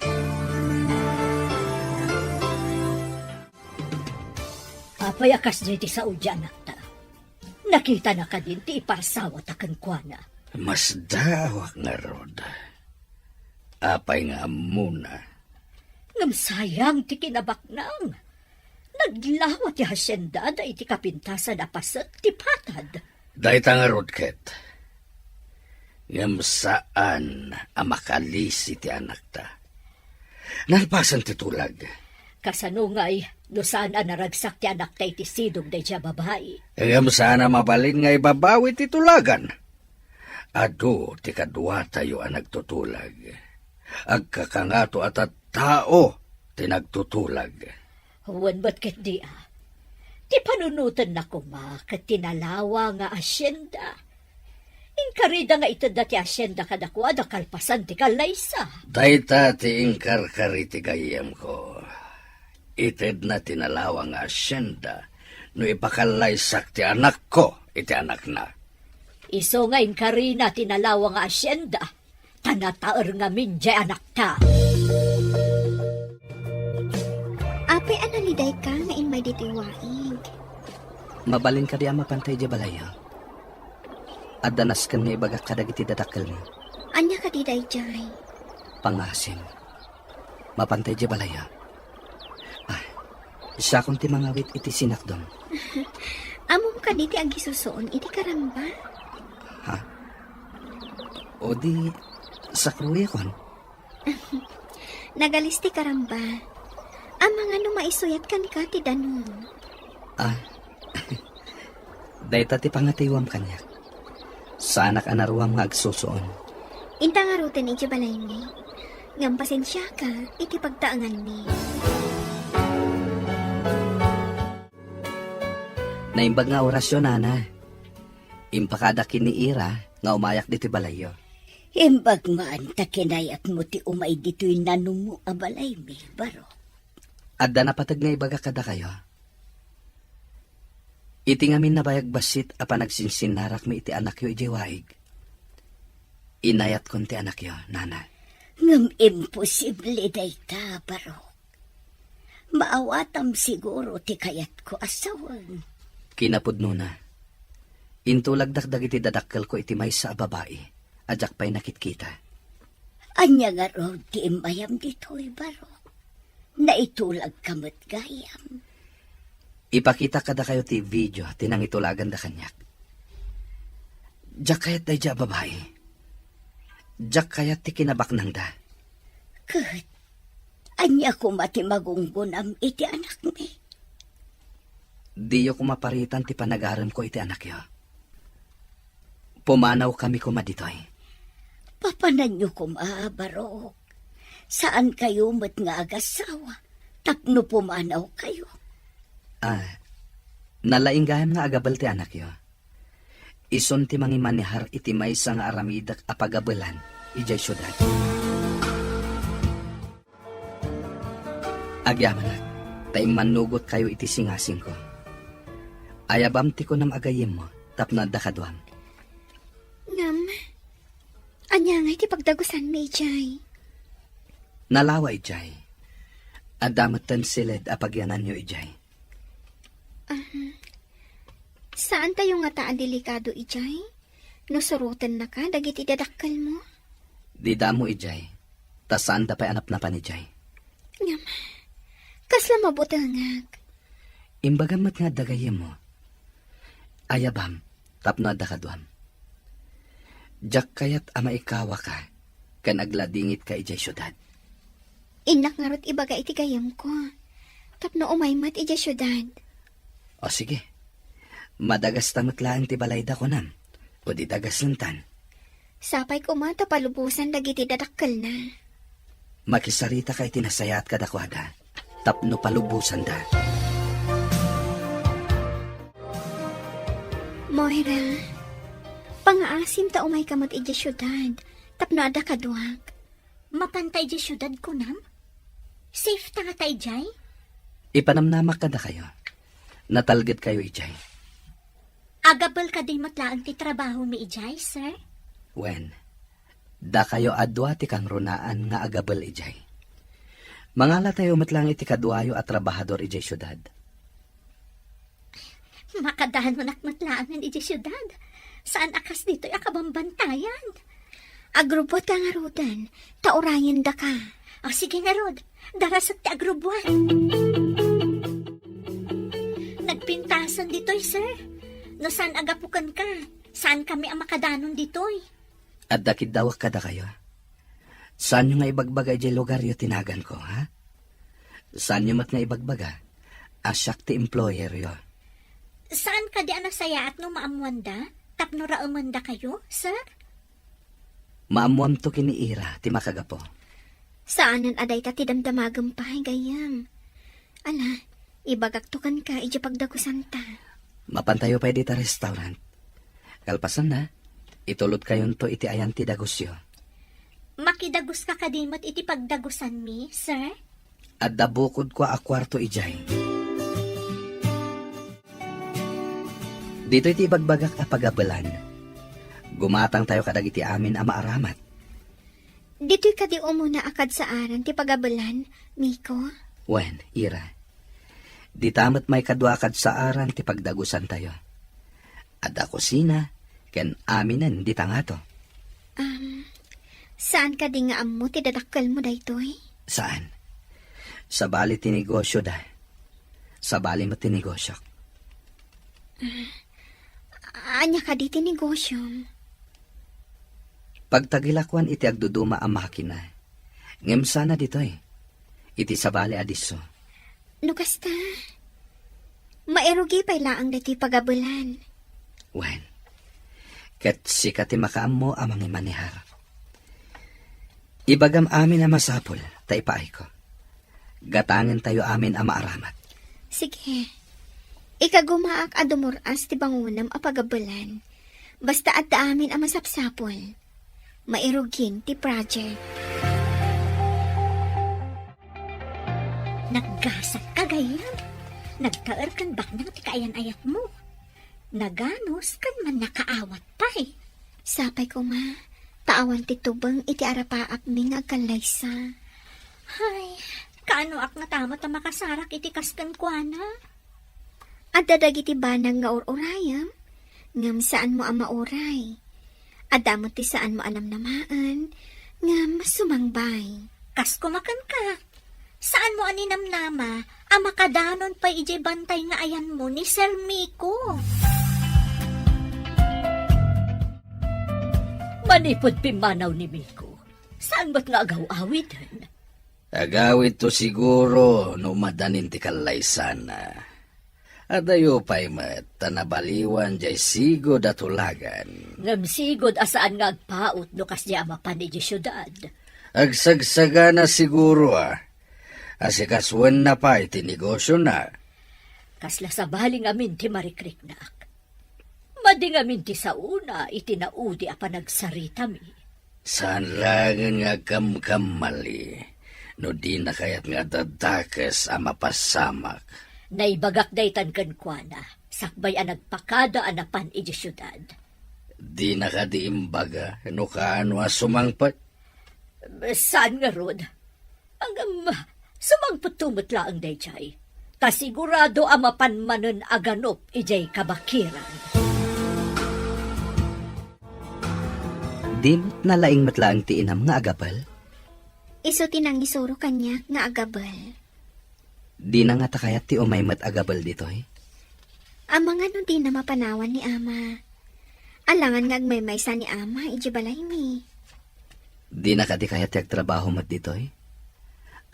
Apay a kasdiay ti sao ti anakta? Nakitana kadin ti iparsawata kenkuana? Masdaawak ngarud. Apay nga ammona? Ngem sayang ti kinabaknang. Naglawa ti hasiendada iti kapintasan a paset ti patad. Dayta ngarud ket. Ngem saan a makalisi ti anakta. Nalpasen ti tulag. Kasano ngay no saan a naragsak ti anakta iti sidong daydiay a babai? Ngem saan a mabalin nga ibabawi ti tulagan. Adu ti kaduatayo a nagtutulag. Agkakangato a tat-, tao ti nagtutulag. Wen met ketdi, a. Ti panunotenna koma ket ti nalawa nga asienda. Inkarida nga itedda ti asienda kadakuada kalpasan ti kallaysa. Dayta ti inkarkari ti gayyemko. Itedna ti nalawa nga asienda no ipakallaysak ti anakko iti anakna. Isu nga inkarina ti nalawa nga asienda, ta nataer ngamin diay anakta. Apay a nalidayka nga immay ditoy waig? Mabalin kadi a mapantay idiay balayyo? Adda nasken nga ibagak kadagiti dadakkelmo. Ania kadi daydiay? Pangaasim. Mapantay idiay balayyo. Ah, siakon ti mangawit iti sinakdom. Ammom kadi ti agisusuon iti karamba? Ha? O di, sakruekon? Nagalis ti karamba. Amangan no maisuyat kenka ti danum. Ah, dayta ti pangatiwam kaniak. Saanak a naruam nga agsusuon. Inta ngaruden idiay balaymi. Ngem pasensiaka iti pagtaenganmi. Naimbag nga orasyo, nana. Impakadak ken ni Ira nga umayak ditoy balayyo. Imbag man ta kinayatmo ti umay ditoy nanumo a balaymi, Barok. Adda napateg nga ibagak kadakayo. Iti ngamin nabayag bassit a panagsinsinnarakmi iti anakyo idiay waig, inayatkon ti anakyo, nana. Ngem imposible dayta, Barok. Maawatam siguro ti kayatko a sawen. Kinapudnona, intulagdak dagiti dadakkelko iti maysa a babai a diak pay nakitkita. Ania ngarud ti immayam ditoy, Barok? Naitulagka met gayam. Ipakitak kadakayo ti video ti nangitulaganda kaniak. Diak kayat daydiay a babai. Diak kayat ti kinabaknangda. Ket ania koma ti magunggonam iti anakmi? Diyo koma paritan ti panagaremko iti anakyo. Pumanawkami koma ditoy. Papananyo koma, Barok. Saankayo met nga agasawa tapno pumanawkayo. Ah, nalaing gayam nga agabel ti anakyo. Isun ti mangimanehar iti maysa nga aramidek a pagabelan idiay siudad. Agyamanak, ta immannugotkayo iti singasingko. Ayabam ti kunam a gayyemmo tapno adda kaduam. Ngem, ania ngay ti pagdagusanmi idiay? Nalawa idiay. Adda metten siled a pagyananyo idiay. Ah, saantayo ngata a delikado idiay? No surotennaka dagiti dadakkelmo? Dida ammo idiay, ta saanda pay a napnapan idiay. Ngem, kasla mabutengak. Imbagam met nga adda gayyemmo. Ayabam, tapno adda kaduam. Diak kayat a maikawaka ken agladingitka idiay siudad. Innak ngarud ibaga iti gayyemko tapno umay met idiay siudad. O sige, madagasta met laeng ti balayda kunam, o di dagasentan. Sapay koma ta palubosan dagiti dadakkelna. Makisaritaka iti nasayaat kadakuada tapno palubosanda. Moira, pangaasim ta umayka met idiay siudad tapno adda kaduak. Mapanta idiay siudad, kunam? Safe ta ngata idiay? Ipanamnamak kadakayo. Natalgedkayo idiay. Agabel kadi met laeng ti trabahomi idiay, sir? Wen, dakayo a dua ti kangrunaan nga agabel idiay. Mangalatayo met laeng iti kaduayo a trabahador idiay siudad. Makadanunak met laengen idiay siudad. Saan a kas ditoy a kabambantayan. Agrubbuatka ngaruden, ta urayendaka. O, sige ngarud, darasek ti agrubbuat. Nagpintasen ditoy, sir. No saan a gapu kenka, saankami a makadanon ditoy. Adda kiddawek kadakayo. Saanyo nga ibagbaga idiay lugaryo ti naganko, ha? Saanyo met nga ibagbaga a siak ti employeryo. Saan kadi a nasayaat no maammoanda tapno raemendakayo, sir? Maammoamto ken ni Ira ti makagapu. Saanen a dayta ti damdamagem pay, gayyem. Ala, ibagakto kenka idiay pagdagusanta. Mapantayo pay dita restaurant. Kalpasanna, itulodkayonto iti ayan ti dagusyo. Makidaguska kadi met iti pagdagusanmi, sir? Adda bukodko a kuarto idiay. Ditoy ti ibagbagak a pagabelan. Gumatangtayo kadagiti amin a maaramat. Ditoy kadi umuna a kadsaaran ti pagabelan, Miko? Wen, Ira. Dita met maikadua a kadsaaran ti pagdagusantayo. Adda kusina ken aminen dita ngato. Um, saan kadi nga ammo ti dadakkelmo daytoy? Saan. Sabali ti negosyoda. Sabali met ti negosyok. Ah, ania kadi ti negosyom? Pagtagilakuan iti agduduma a makina. Ngem sana ditoy, iti sabali a disso. No kasta, mairugi pay laeng daytoy pagabelan. Wen, ket sika ti makaammo a mangimanehar. Ibagam amin a masapul, ta ipaayko. Gatangentayo amin a maaramat. Sige. Ikagumaak a dumur-as ti bangonem a pagabelan. Basta adda amin a masapsapul. Mairugin ti project. Naggasat ka, gayyem. Nagtaer ken baknang ti kaayan-ayatmo. Naganus ken mannakaawat pay. Sapay koma, ta awan ti tubeng iti arapaapmi nga agkallaysa. Ay, kaanoak ngata met a makasarak iti kas kenkuana? Adda dagiti banag nga ur-urayem, ngem saanmo a mauray. Adda met ti saanmo a namnamaen, ngem sumangbay. Kas koma kenka. Saanmo a ninamnama a makadanon pay idiay bantay nga ayanmo ni Sir Miko? Manipud pimmanaw ni Miko, saan met nga agaw-awiden? Agawidto siguro no madanin ti kallaysana. Adayo pay met ta nabaliwan diay sigud a tulagan. Ngem sigud a saan nga agpaut no kasdiay a mapan idiay siudad. Agsagsagana siguro a, asikasuenna pay ti negosyona. Kasla sabali ngamin ti marikriknak. Madi ngamin ti saona iti naudi a panagsaritami. Saan laengen nga agkamkamali no dina kayat nga adda dakes a mapasamak. Naibagak daytan kenkuana, sakbay a nagpakada a napan idiay siudad. Dina kadi imbaga no kaano a sumangpet? Saan ngarud. Ngem, sumangpetto met laeng daydiay. Ta sigurado a mapan manen a ganup idiay kabakiran. Di met nalaing met laeng ti inam nga agabel? Isu ti nangisuro kaniak nga agabel. Dina ngata kayat ti umay met agabel ditoy? Amangan no dina mapanawan ni Ama. Alangan nga agmaymaysa ni Ama idiay balaymi. Dina kadi kayat ti agtrabaho met ditoy?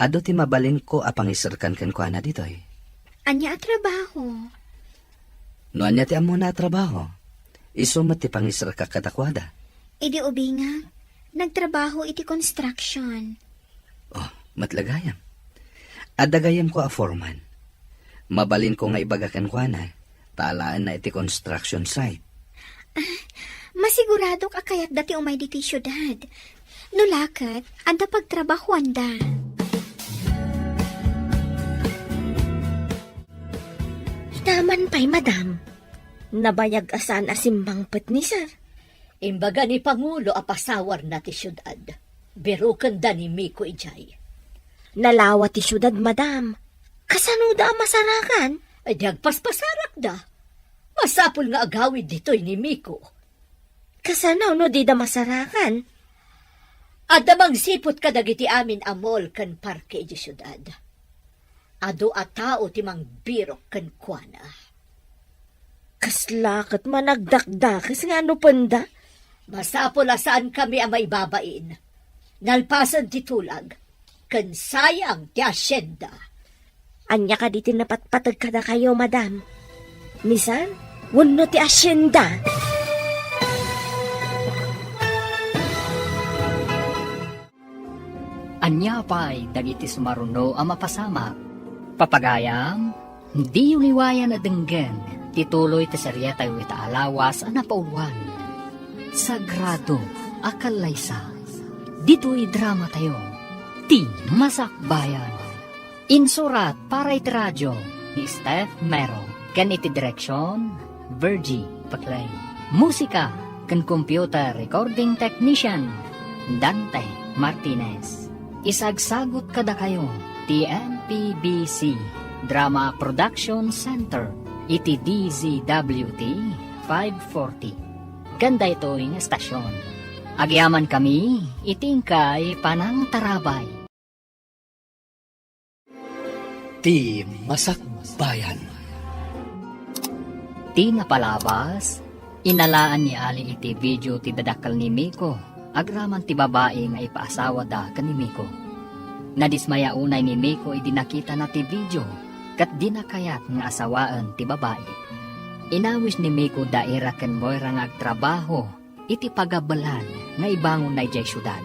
Adu ti mabalinko a pangiserkan kenkuana ditoy. Ania a trabaho? No ania ti ammona a trabaho, isu met ti pangiserkak kadakuada. Idi ubingak, nagtrabaho iti construction. Oh, met la gayam. Adda gayamko a foreman. Mabalinko nga ibaga kenkuana, ta alaenna iti construction site. Ah, masiguradok a kayatda ti umay ditoy siudad. No la ket, adda pagtrabahoanda. Ita man pay, madam. Nabayag a saan a simmangpet ni sir. Imbaga ni Pangulo a pasawarna ti siudad. Birukenda ni Miko idiay. Nalawa ti siudad, madam. Kasanoda a masarakan? Ay, di agpaspasarakda. Masapul nga agawid ditoy ni Miko. Kasano no dida masarakan? Adda mangsiput kadagiti amin a mall ken parke idiay siudad. Adu a tao ti mangbirok kenkuana. Kasla ket managdakdakes nga anupenda? Masapul a saankami a maibabain. Nalpasen ti tulag, ken sayang ti asienda. Ania kadi ti napatpateg kadakayo, madam? Ni sir wenno ti asienda? Ania pay dagiti sumaruno a mapasamak? Papagayam, diyo liwayan a denggen ti tuloy ti seriatayo ita a lawas a napauluan, Sagrado a Kallaysa. Ditoy dramatayo, ti Masakbayan. Insurat para iti radio ni Steph Mero ken iti direksion, Virgie Paclay. Musika ken computer recording technician, Dante Martinez. Isagsagut kadakayo ti M P B C Drama Production Center iti D Z W T five forty. Ken daytoy nga estasion, agyamankami iti inkay panangtarabay. Ti Masakbayan. Ti napalabas, inalaan ni Ali iti video ti dadakkel ni Miko agraman ti babai nga ipaasawada ken ni Miko. Nadismaya unay ni Miko idi nakitana ti video ket dina kayat nga asawaen ti babai. Inawis ni Miko da Ira ken Moira nga agtrabaho iti pagabelan nga ibangonna idiay siudad.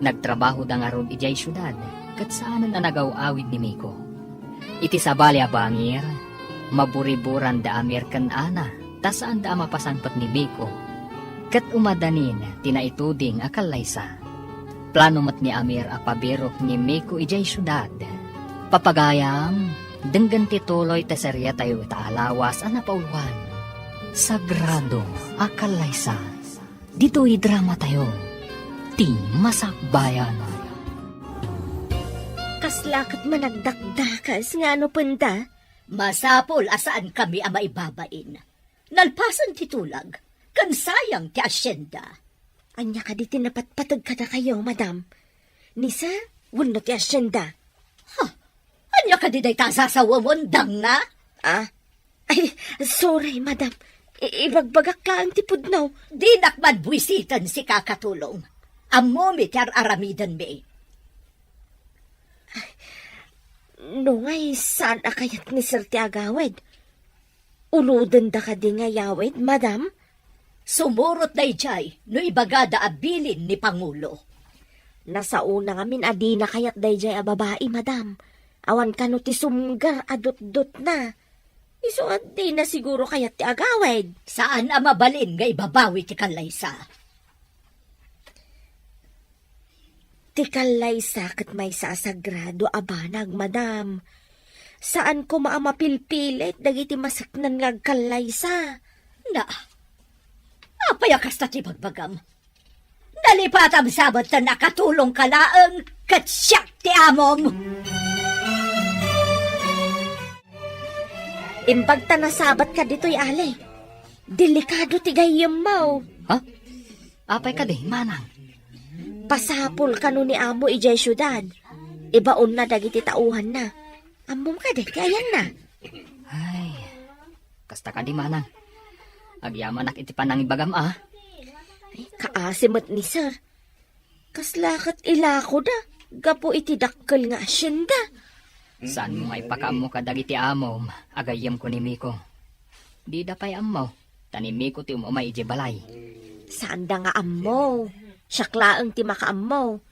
Nagtrabahoda ngarud idiay siudad ket saanen a nagaw-awid ni Miko. Iti sabali a bangir, maburiburan da Amir ken Ana ta saanda a mapasangpet ni Miko. Ket umadanin ti naituding a kallaysa. Plano met ni Amir a pabirok ni Miko idiay siudad. Papagayam, denggen ti tuloy ti seriatayo ita a lawas a napauluan, Sagrado a Kallaysa. Ditoy dramatayo, ti Masakbayan. Kasla ket managdakdakas nga ano penda? Masapul a saankami a maibabain. Nalpasen ti tulag, ken sayang ti asienda. Ania kadi ti napatpateg kadakayo, madam? Ni sir wenno ti asienda? Ha? Ania kadi dayta a sasawawendangna? Ah? Ay, sorry, madam. I-, ibagbagak laeng ti pudno. Dinak man buisiten sika, Katulong. Ammomi ti ar-aramidenmi. No ngay, saan a kayat ni sir ti agawid? Ulodenda kadi nga yawid, madam? Sumurot daydiay no ibagada a bilin ni Pangulo. Nasaona ngamin a dina kayat daydiay a babai, madam. Awan kano ti sumgar a dutdotna. Isu a dina siguro kayat ti agawid. Saan a mabalin nga ibabawi ti kallaysa. Ti kallaysa ket maysa a sagrado a banag, madam. Saan koma a mapilpilit dagiti maseknan nga agkallaysa. Na, apay a kasta ti bagbagam? Nalipatam sa met ta nakatulongka laeng ket siak ti amom. Imbag ta nasabatka ditoy, Ali. Delikado ti gayyemmo. Ha? Apay kadi, manang? Pasapul kano ni amo idiay siudad. Ibaonna dagiti tauhanna. Ammom kadi ti ayanna? Ay, kasta kadi, manang. Agyamanak iti panangibagam, a. Ay, kaasi met ni sir. Kasla ket ilakoda gapu iti dakkel nga asienda. Saanmo nga ipakaammo kadagiti amom a gayyemko ni Miko? Dida pay ammo, ta ni Miko ti um-umay idiay balay. Saanda nga ammo. Siak laeng ti makaammo.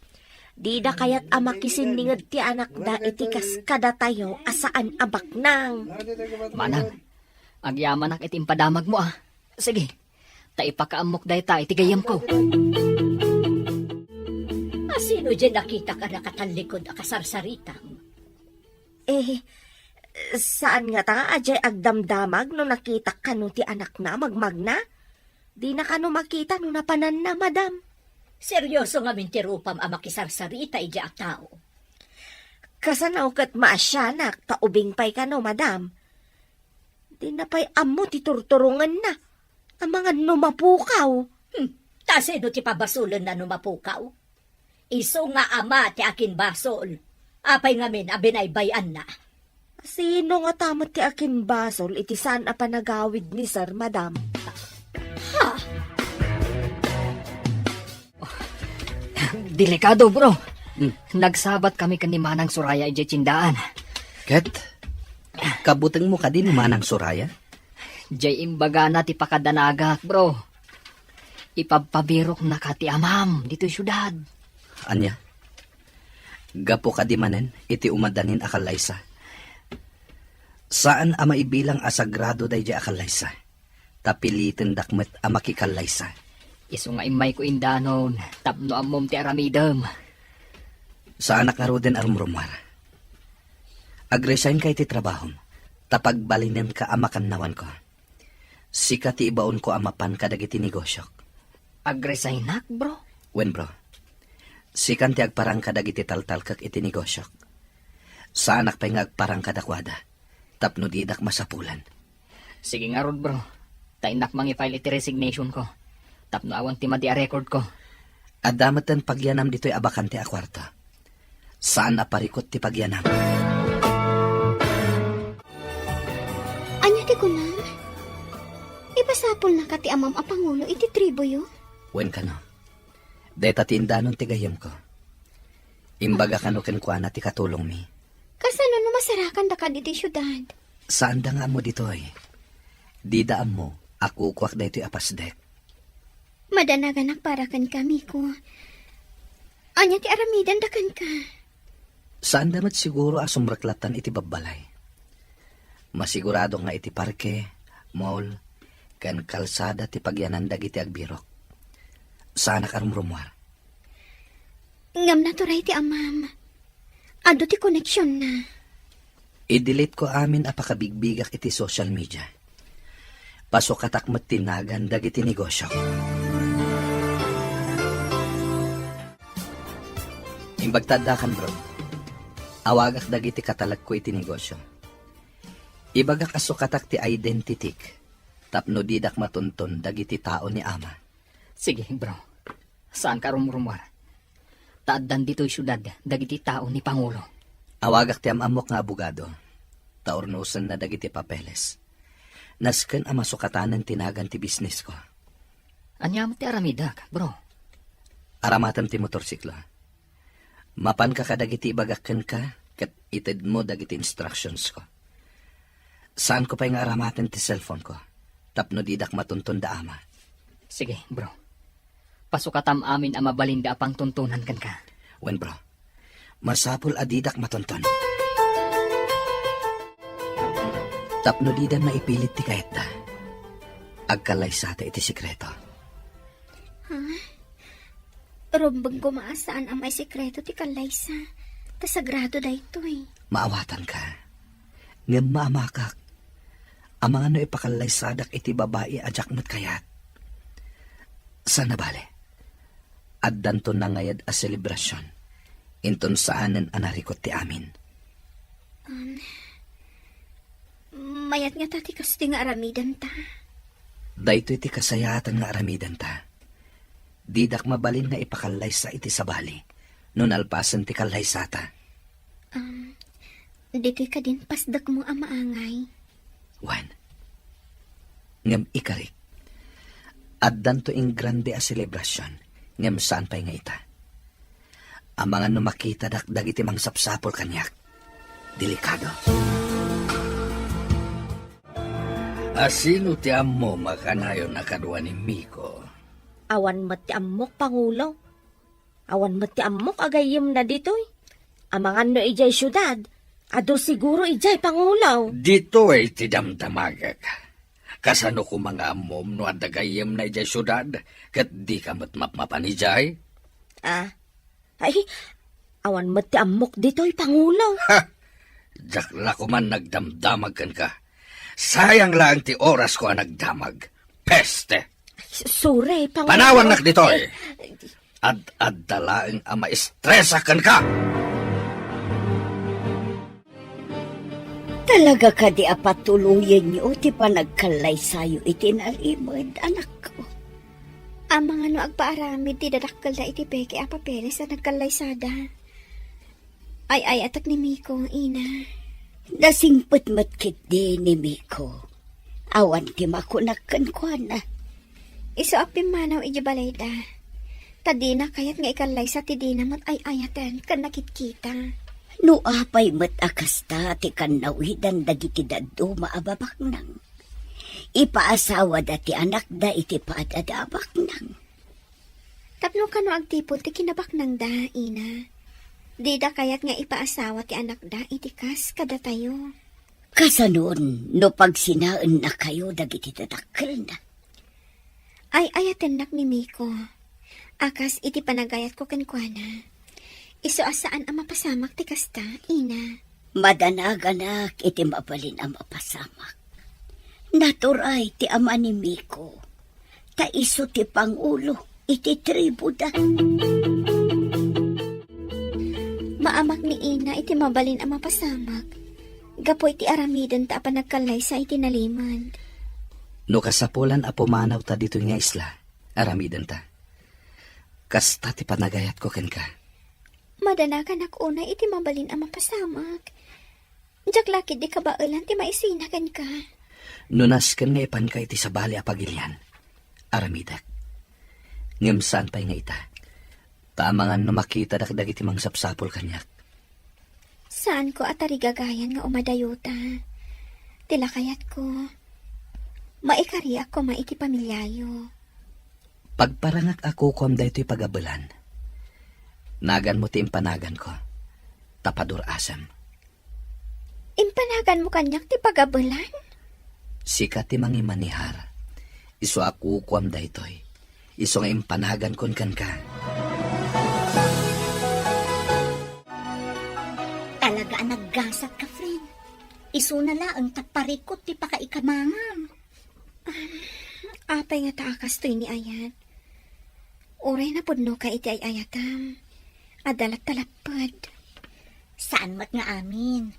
Dida kayat a makisinninged ti anakda iti kas kadatayo a saan a baknang. Manang, agyamanak iti impadamagmo, a. Sige, ta ipakaammok dayta iti gayyemko. A, sino diay nakitak a nakatallikod a kasarsaritam? Eh, saan ngata a diay agdamdamag no nakitak kano ti anakna a magmagna? Dina kano makita no napananna, madam. Serioso ngamin ti rupam a makisarsarita idiay a tao. Kasano ket maasianak ta ubing pay kano, madam? Dina pay ammo ti turturongenna. Amangan no mapukaw. Hmm, ta sino ti pabasolenna no mapukaw? Isu nga ama ti akinbasol. Apay ngamin a binaybay-anna? Sino ngata met ti akinbasol iti saan a panagawid ni sir, madam? Ha? Delikado, bro. Hmm. Nagsabat kami ken ni Manang Soraya idiay tiendaan. Ket? Kabutengmo kadi ni Manang Soraya? Diay imbagana ti pakadanagak, bro. Ipabpabiroknaka ti amam ditoy siudad. Ania? Gapu kadi manen iti umadanin a kallaysa. Saan a maibilang a sagrado daydiay a kallaysa, ta pilitendak met a makikallaysa. Isu nga immayko indanon tapno ammom ti aramidem. Saanak ngaruden a rumrumuar. Agresignka iti trabahom, ta pagbalinemka a makannawanko. Sika ti ibaonko a mapan kadagiti negosiok. Agresignak, bro? Wen, bro. Sikan ti agparang kadagiti taltalkek iti negosiok. Saanak pay nga agparang kadakuada, tapno didak masapulan. Sige ngarud, bro. Ta innak mangi-file iti resignation ko, tapno awan ti madi a record ko. Adda metten pagyanam ditoy a bakante a kuarto. Saan a parikut ti pagyanam. Ania ti kunam? Ipasapulnaka ti amam a pangulo iti tribuyo? Wen kano. Dayta ti indanon ti gayyemko. Imbaga kano kenkuana ti katulongmi. Kasano no masarakanda kadagiti siudad? Saanda nga ammo ditoy. Dida ammo a kukuak daytoy a pasdek. Madanaganak para kenka, Miko. Ania ti aramidenda kenka? Saanda met siguro a sumreklattan iti babbalay. Masigurado nga iti parke, mall, ken kalsada ti pagyanan dagiti agbirok. Saanak a rumrumuar. Ngem naturay ti amam. Adu ti koneksionna. I-delete ko amin a pakabigbigak iti social media. Pasukatak met ti nagan dagiti negosiok. Imbag ta addakan, bro. Awagak dagiti katalekko iti negosio. Ibagak a sukatak ti identitik tapno didak matunton dagiti tao ni ama. Sige, bro. Saanka a rumrumuar. Ta addan ditoy siudad dagiti tao ni Pangulo. Awagak ti am-ammok nga abogado, ta urnosenna dagiti papeles. Nasken a masukatanen ti nagan ti bisnesko. Ania met ti aramidek, bro? Aramatem ti motorsiklo. Mapanka kadagiti ibagak kenka ket itedmo dagiti instructionsko. Saanko pay nga aramaten ti cellphoneko tapno didak matunton da ama. Sige, bro. Pasukatam amin a mabalinda a pangtuntunan kenka. Wen, bro. Masapul a didak matunton. Tapno dida maipilit ti kayatda, agkallaysata iti sekreto. Ha? Rumbeng koma a saan a maisekreto ti kallaysa, ta sagrado daytoy. Maawatanka. Ngem maamakak. Amangan no ipakallaysadak iti babai a diak met kayat. Saan a bale. Addanto nangayad a selebrasion. Inton saanen a narikut ti amin. Um, mayat ngata ti kastoy nga aramidenta? Daytoy ti kasayaatan nga aramidenta. Didak mabalin nga ipakallaysa iti sabali no nalpasen ti kallaysata. Um, ditoy kadin pasdekmo a maangay. Wen. Ngem ikarik, addanto ingrande a selebrasion, ngem saan pay nga ita. Amangan no makitadak dagiti mangsapsapul kaniak. Delikado. Asino ti ammom a kanayon a kadua ni Miko? Awan met ti ammok, Pangulo. Awan met ti ammok a gayyemna ditoy. Amangan no idiay siudad, adu siguro idiay, Pangulo. Ditoy ti damdamagek. Kasano koma nga ammom no adda gayyemna idiay siudad, ket dika met mapmapan idiay? Ah, ay, awan met ti ammok ditoy, Pangulo. Ha! Diak la koman nagdamdamag kenka. Sayang laeng ti orasko a nagdamag. Peste! Ay, s-, sorry, Pangulo. Panawannak ditoy! Ad-adda laeng a maestresak kenka! Talaga kadi a patuloyenyo ti panagkallaysayo iti nalimed, anakko? Amangan no agpaaramid ti dadakkelda iti peke a papeles a nagkallaysada. Ay-ayatek ni Miko, ina. Nasingpet met ketdi ni Miko. Awan ti makunak kenkuana. Isu a pimmanaw idiay balayda. Ta dina kayat nga ikallaysa ti dina met ay-ayaten ken nakitkita. No apay met a kasta ti kannawidan dagiti dadduma a babaknang, ipaasawada ti anakda iti padada a baknang. Tapno kano agtipon ti kinabaknangda, ina. Dida kayat nga ipaasawa ti anakda iti kas kadatayo. Kasanon no pagsinaennakayo dagiti dadakkelna? Ay-ayatennak ni Miko. A kas iti panagayatko kenkuana. Isu a saan a mapasamak ti kasta, Ina. Madanaganak iti mabalin a mapasamak. Naturay ti ama ni Miko. Ta isu ti pangulo iti tribuda. Maamak ni Ina iti mabalin a mapasamak. Gapu iti aramidenta a panagkallaysa iti nalimed. No kasapulan a pumanawta ditoy nga isla, aramidenta. Kasta ti panagayatko kenka. Madanaganak unay iti mabalin a mapasamak. Diak la ketdi kabaelan ti maisina kenka. No nasken nga ipanka iti sabali a pagilian, aramidek. Ngem saan pay nga ita. Ta amangan no makitadak dagiti mangsapsapul kaniak. Saanko a tarigagayan nga umadayota. Ti lakayatko, maikariak koma iti pamiliayo. Pagparangak a kukuam daytoy pagabelan. Naganmo ti impanaganko. Ta padur-asem. Impanaganmo kaniak ti pagabelan? Sika ti mangimanihar. Isu a kukuam daytoy. Isu nga impanagankon kenka. Talaga a naggasat ka, friend. Isuna laeng ta parikut ti pakaikamangam. Apay nga ta a kastoy ni ayat? Uray napudnoka iti ay-ayatam. Adda latta lapped. Saan met nga amin.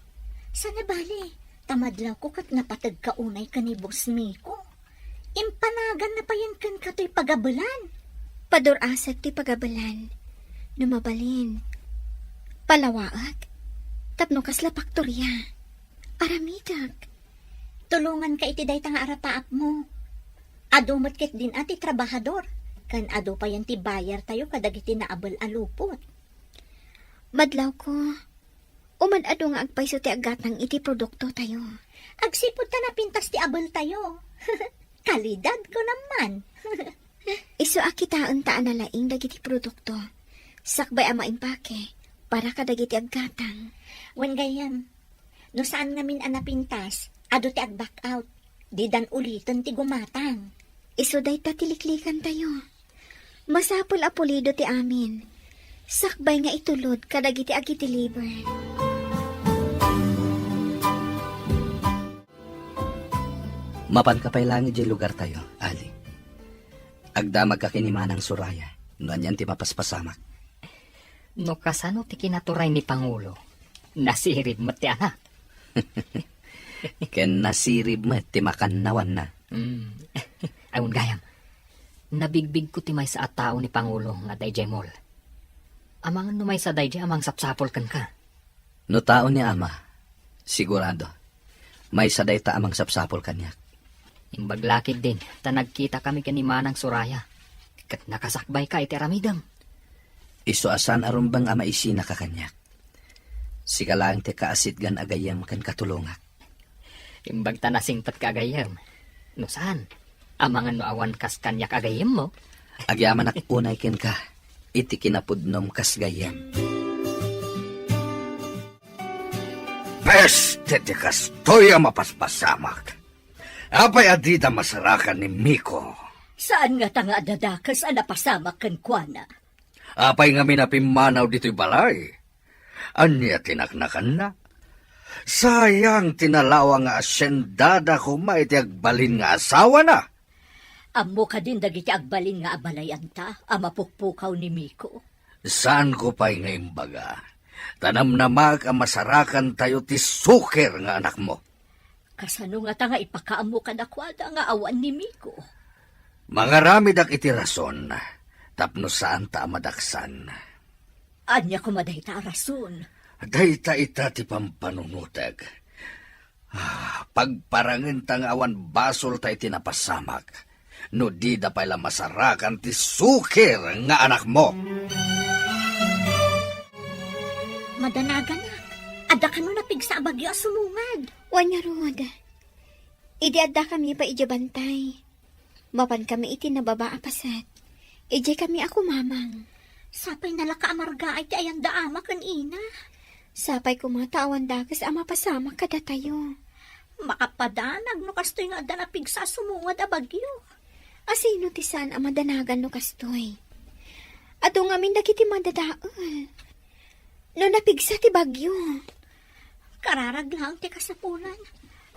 Saan a bale, ta madlawko ket napategka unay ken ni Boss Miko. Impanaganna payen kenka toy pagabelan. Padur-asek toy pagabelan. No mabalin, palawaek. Tapno kasla paktoria. Aramidek. Tulonganka iti dayta nga arapaapmo. Adu met ketdin a ti trabahador, ken adu payen ti bayartayo kadagiti naabel a lupot. Madlawko, umad-adu nga agpayso ti aggatang iti produktotayo. Agsipud ta napintas ti abeltayo. Kalidad ko naman. Isu a kitaenta a nalaing dagiti produkto. Sakbay a maimpake, para kadagiti aggatang. Wen gayyem, no saan ngamin a napintas, adu ti ag-back out. Didan uliten ti gumatang. Isu dayta ti liklikantayo. Masapul a pulido ti amin. Sakbay nga itulod kadagiti agi-deliver. Mapanka pay laeng idiay lugartayo, Ali. Agdamagka ken ni Manang Soraya, no anian ti mapaspasamak. No kasano ti kinaturay ni Pangulo, nasirib met ti anak. Ken nasirib met ti makannawanna. Mm. Awan gayam, nabigbigko ti maysa a tao ni Pangulo nga adda idiay mall. Amangan no maysa daydiay a mangsapsapul kenka. No tao ni Ama, sigurado, maysa dayta a mangsapsapul kaniak. Imbag la ketdin, ta nagkitakami ken ni Manang Soraya, ket nakasakbayka iti aramidem. Isu a saan a rumbeng a maisinaka kaniak. Sika laeng ti kaasitgan a gayyem ken katulongak. Imbag ta nasingpetka a gayyem. No saan, amangan no awan kas kaniak a gayyemmo. Agyamanak unay kenka iti kinapudnom kas gayyem. Peste ti kastoy a mapaspasamak! Apay a dida masarakan ni Miko? Saan ngata nga adda dakes a napasamak kenkuana? Apay ngamin a pimmanaw ditoy balay? Ania ti naknakanna? Sayang ti nalawa nga asiendada koma iti agbalin nga asawana. Ammo kadin dagiti agbalin nga abalay-anta a mapukpukaw ni Miko? Saanko pay nga imbaga, ta namnamaek a masarakantayo ti suker nga anakmo. Kasano ngata nga ipakaammo kadakuada nga awan ni Miko? Mangaramidak iti rason tapno saanta a madaksan. Ania koma dayta a rason? Dayta ita ti pampanunotek. Ah, pagparangenta nga awan basolta iti napasamak, no dida pay la masarakan ti suker nga anakmo. Madanaganak, adda kano napigsa a bagyo a sumungad? Wen ngarud, idi addakami pay idiay bantay, mapankami iti nababa a paset. Idiaykami a kumamang. Sapay nalaka a margaay ti ayanda ama ken ina. Sapay koma ta awan dakes a mapasamak kadatayo. Makapadanag no kastoy nga adda napigsa a sumungad a bagyo. Asino ti saan a madanagan no kastoy? Adu ngamin dagiti madadael. No napigsa ti bagyo. Kararag laeng ti kasapulan.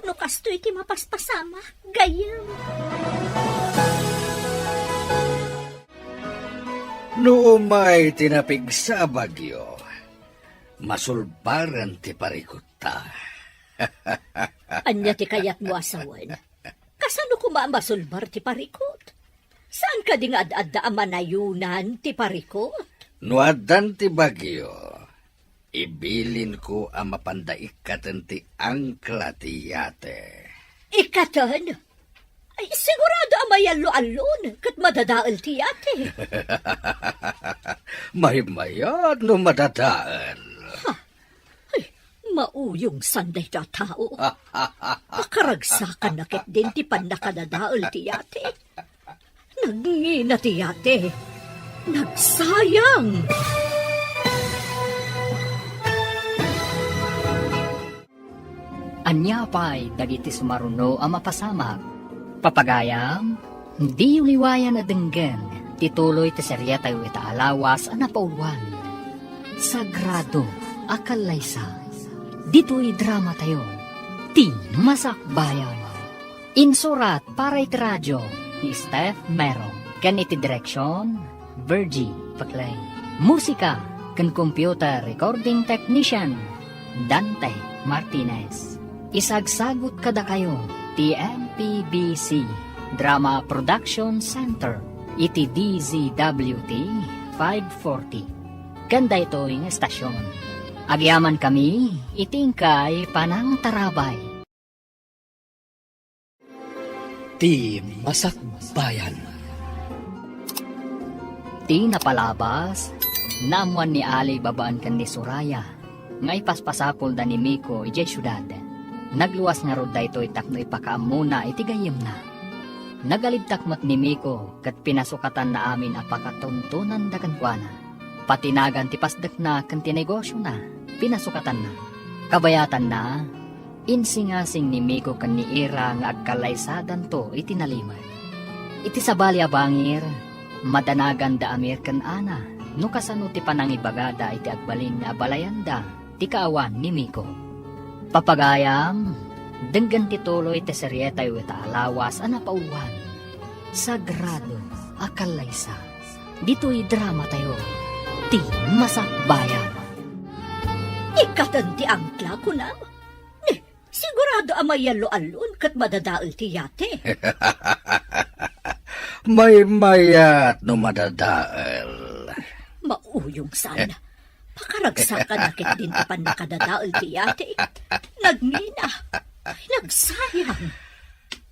No kastoy ti mapaspasamak, gayyem. No umay ti napigsa a bagyo, masulbaren ti parikutta. Ania ti kayatmo a sawen? Kasano koma a masulbar ti parikut? Saan kadi nga ad-adda a manayonan ti parikut? No addan ti bagyo, ibilinko a mapanda ikkaten ti angkla ti yate. Ikkaten? Ay, sigurado a mayallo-allon ket madadael ti yate. Maymayat no madadael. Ha? Ay, mauyongsan dayta a tao. Pakaragsakanna ketdin ti pannakadadael ti yate. Nagngina ti yate. Nagsayang! Ania pay dagiti sumaruno a mapasamak? Papagayam, diyo liwayan a denggen ti tuloy ti seriatayo ita a lawas a napauluan, Sagrado a Kallaysa. Ditoy dramatayo, Ti Masakbayan. Insurat para iti radio ni Steph Mero ken iti direksion, Virgie Paclay. Musika ken computer recording technician, Dante Martinez. Isagsagut kadakayo ti M P B C Drama Production Center iti D Z W T five forty. Ken daytoy nga estasion, agyamankami iti inkay panangtarabay. Ti Masakbayan. Ti napalabas, naammoan ni Ali babaen ken ni Soraya nga ipaspasapulda ni Miko idiay siudad. Nagluas ngarud daytoy tapno ipakaammona iti gayyemna. Nagalibtak met ni Miko ket pinasukatanna amin a pakatuntonanda kenkuana. Pati nagan ti pasdekna ken ti negosiona, pinasukatanna. Kabayatanna, insingasing ni Miko ken ni Ira nga agkallaysadanto iti nalimed. Iti sabali a bangir, madanaganda Amir ken Ana no kasano ti panangibagada iti agbalin nga abalayanda ti kaawan ni Miko. Papagayam, denggen ti tuloy ti serietayo ita a lawas a napauluan, Sagrado a Kallaysa. Ditoy dramatayo, Ti Masakbayan. Ikkaten ti angkla, kunam? Ni, sigurado a mayallo-allon ket madadael ti yate. Maymayat no madadael. Mauyongsan. Pakaragsakanna ketdin ti pannakadadael ti yate. Nagngina. Nagsayang.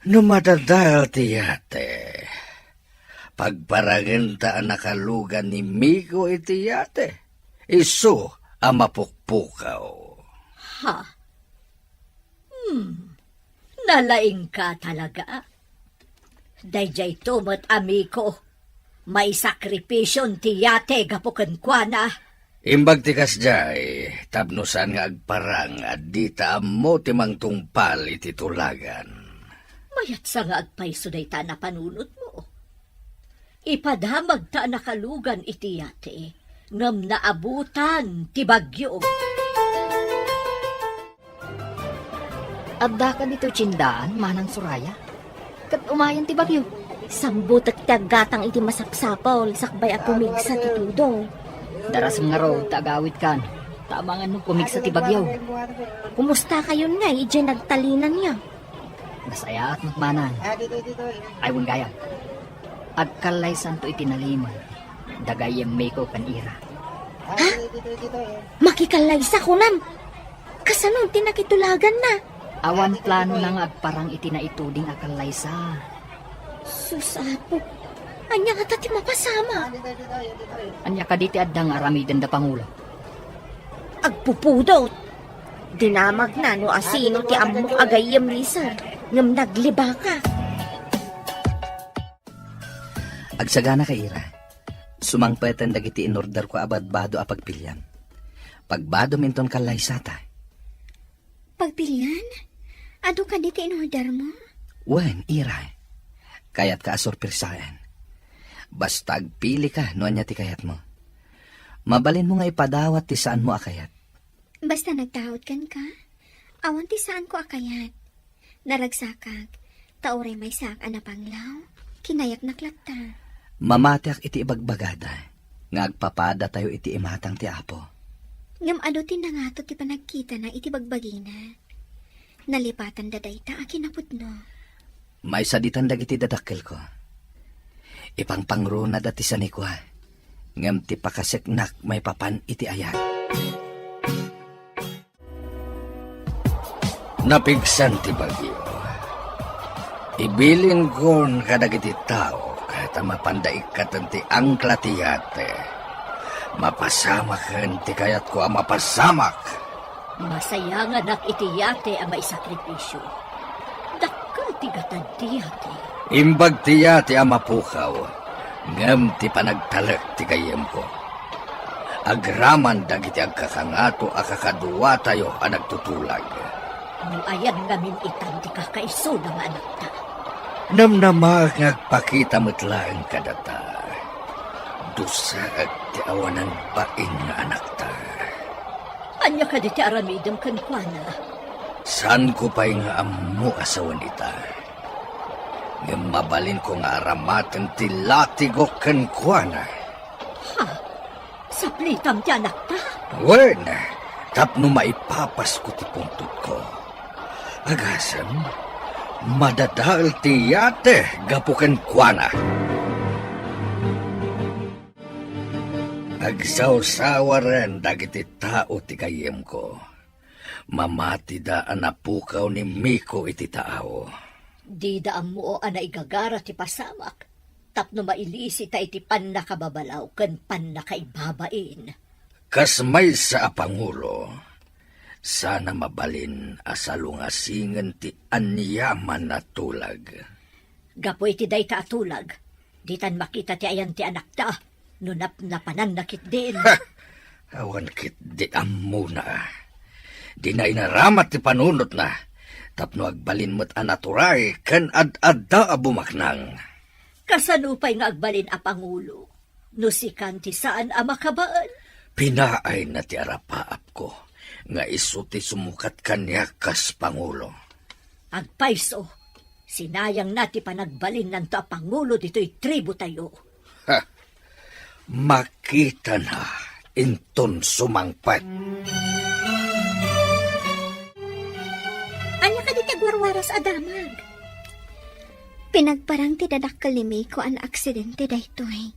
No madadael ti yate, pagparangenta a nakalugan ni Miko iti yate. Isu a mapukpukaw. Ha? Hmm. Nalaingka talaga. Daydiayto met, Miko. Maisakripision ti yate gapu kenkuana. Imbag ti kasdiay, tapno saan nga agparang a dita ammo ti mangtungpal iti tulagan. Mayat sa nga agpayso dayta a napanunotmo. Ipadamagta a nakalugan iti yate, ngem naabutan ti bagyo. Addaka ditoy tiendaan, Manang Soraya? Ket umayen ti bagyo? Sambutek ti aggatang iti masapsapul sakbay a pumigsa ti tudong. Darasem ngarud ta agawidkan, ta amangan no pumigsa ti bagyo. Kumustakayon ngay idiay nagtalinanyo? Nasayaat met, Manang. Ay, wen gayam. Agkallaysanto iti nalimed da gayyem Miko ken Ira. Ha? Makikallaysa, kunam? Kasano ti nakitulaganna? Awan planona nga agparang iti naituding a kallaysa. Sus, Apo. Ania ngata ti mapasamak? Ania kadi ti adda nga aramidenda, Pangulo? Agpupudot. Dinamagna no asino ti ammok a gayyem, Liser, ngem naglibaka. Agsaganaka, Ira. Sumangpeten dagiti inorderko a badbado a pagpiliam. Pagbadom inton kallaysata. Pagpilian? Adu kadi ti inordermo? Wen, Ira. Kayatka a sorpresaen. Basta agpilika no ania ti kayatmo. Mabalinmo nga ipadawat ti saanmo a kayat. Basta nagtaud kenka, awan ti saanko a kayat. Naragsakak, ta uray maysaak a napanglaw, kinayatnak latta. Mamatiak iti ibagbagada nga agpapadatayo iti imatang ti Apo. Ngem adu ti nangato ti panagkitana iti bagbagina. Nalipatanda dayta a kinapudno. Maisaditan dagiti dadakkelko. Ipangpangrunada ti sanikua, ngem ti pakaseknak maipapan iti ayat. Napigsan ti bagyo. Ibilinko kadagiti tao ta mapanda ikkaten ti angkla ti yate. Mapasamaken ti kayatko a mapasamak. Masayanganak iti yate a maisakripisio. Dakkel ti gatad ti yate. Imbag ti yate a mapukaw, ngem ti panagtalek ti gayyemko. Agraman dagiti agkakangato a kakaduatayo a nagtutulag. No ayan ngamin itan ti kakaisuna nga anakta. Namnamaek nga agpakita met laeng kadata. Dusaek ti awanan bain nga anakta. Ania kadi ti aramidem kenkuana? Saanko pay nga ammo a sawen ita. Ngem mabalinko nga aramaten ti latigo kenkuana. Ha? Saplitam ti anakta? Wen, tapno maipapasko ti pungtotko. Agasem, madadael ti yate gapu kenkuana. Agsawsawaren dagiti tao ti gayyemko. Mamatida a napukaw ni Miko iti taaw. Dida ammo a naigagara ti pasamak tapno mailisita iti pannakababalaw ken pannakaibabain. Kas maysa a pangulo, sana mabalin a salungasingen ti aniaman a tulag. Gapu iti dayta a tulag, ditan makita ti ayan ti anakta no napnapananna ketdin. Ha! Awan ketdi ammona. Dina inaramat ti panunotna, tapno agbalin met a naturay ken ad-adda a bumaknang. Kasano pay nga agbalin a pangulo no sikan ti saan a makabaen? Pinaayna ti arapaapko nga isu ti sumukat kaniak kas pangulo. Agpayso, sinayangna ti panagbalinnanto a pangulo ditoy tribu tayo. Ha! Makitana inton sumangpet. Ania kadi ti agwarwaras a damag? Pinagparang ti dadakkel ni Miko a naaksidente daytoy.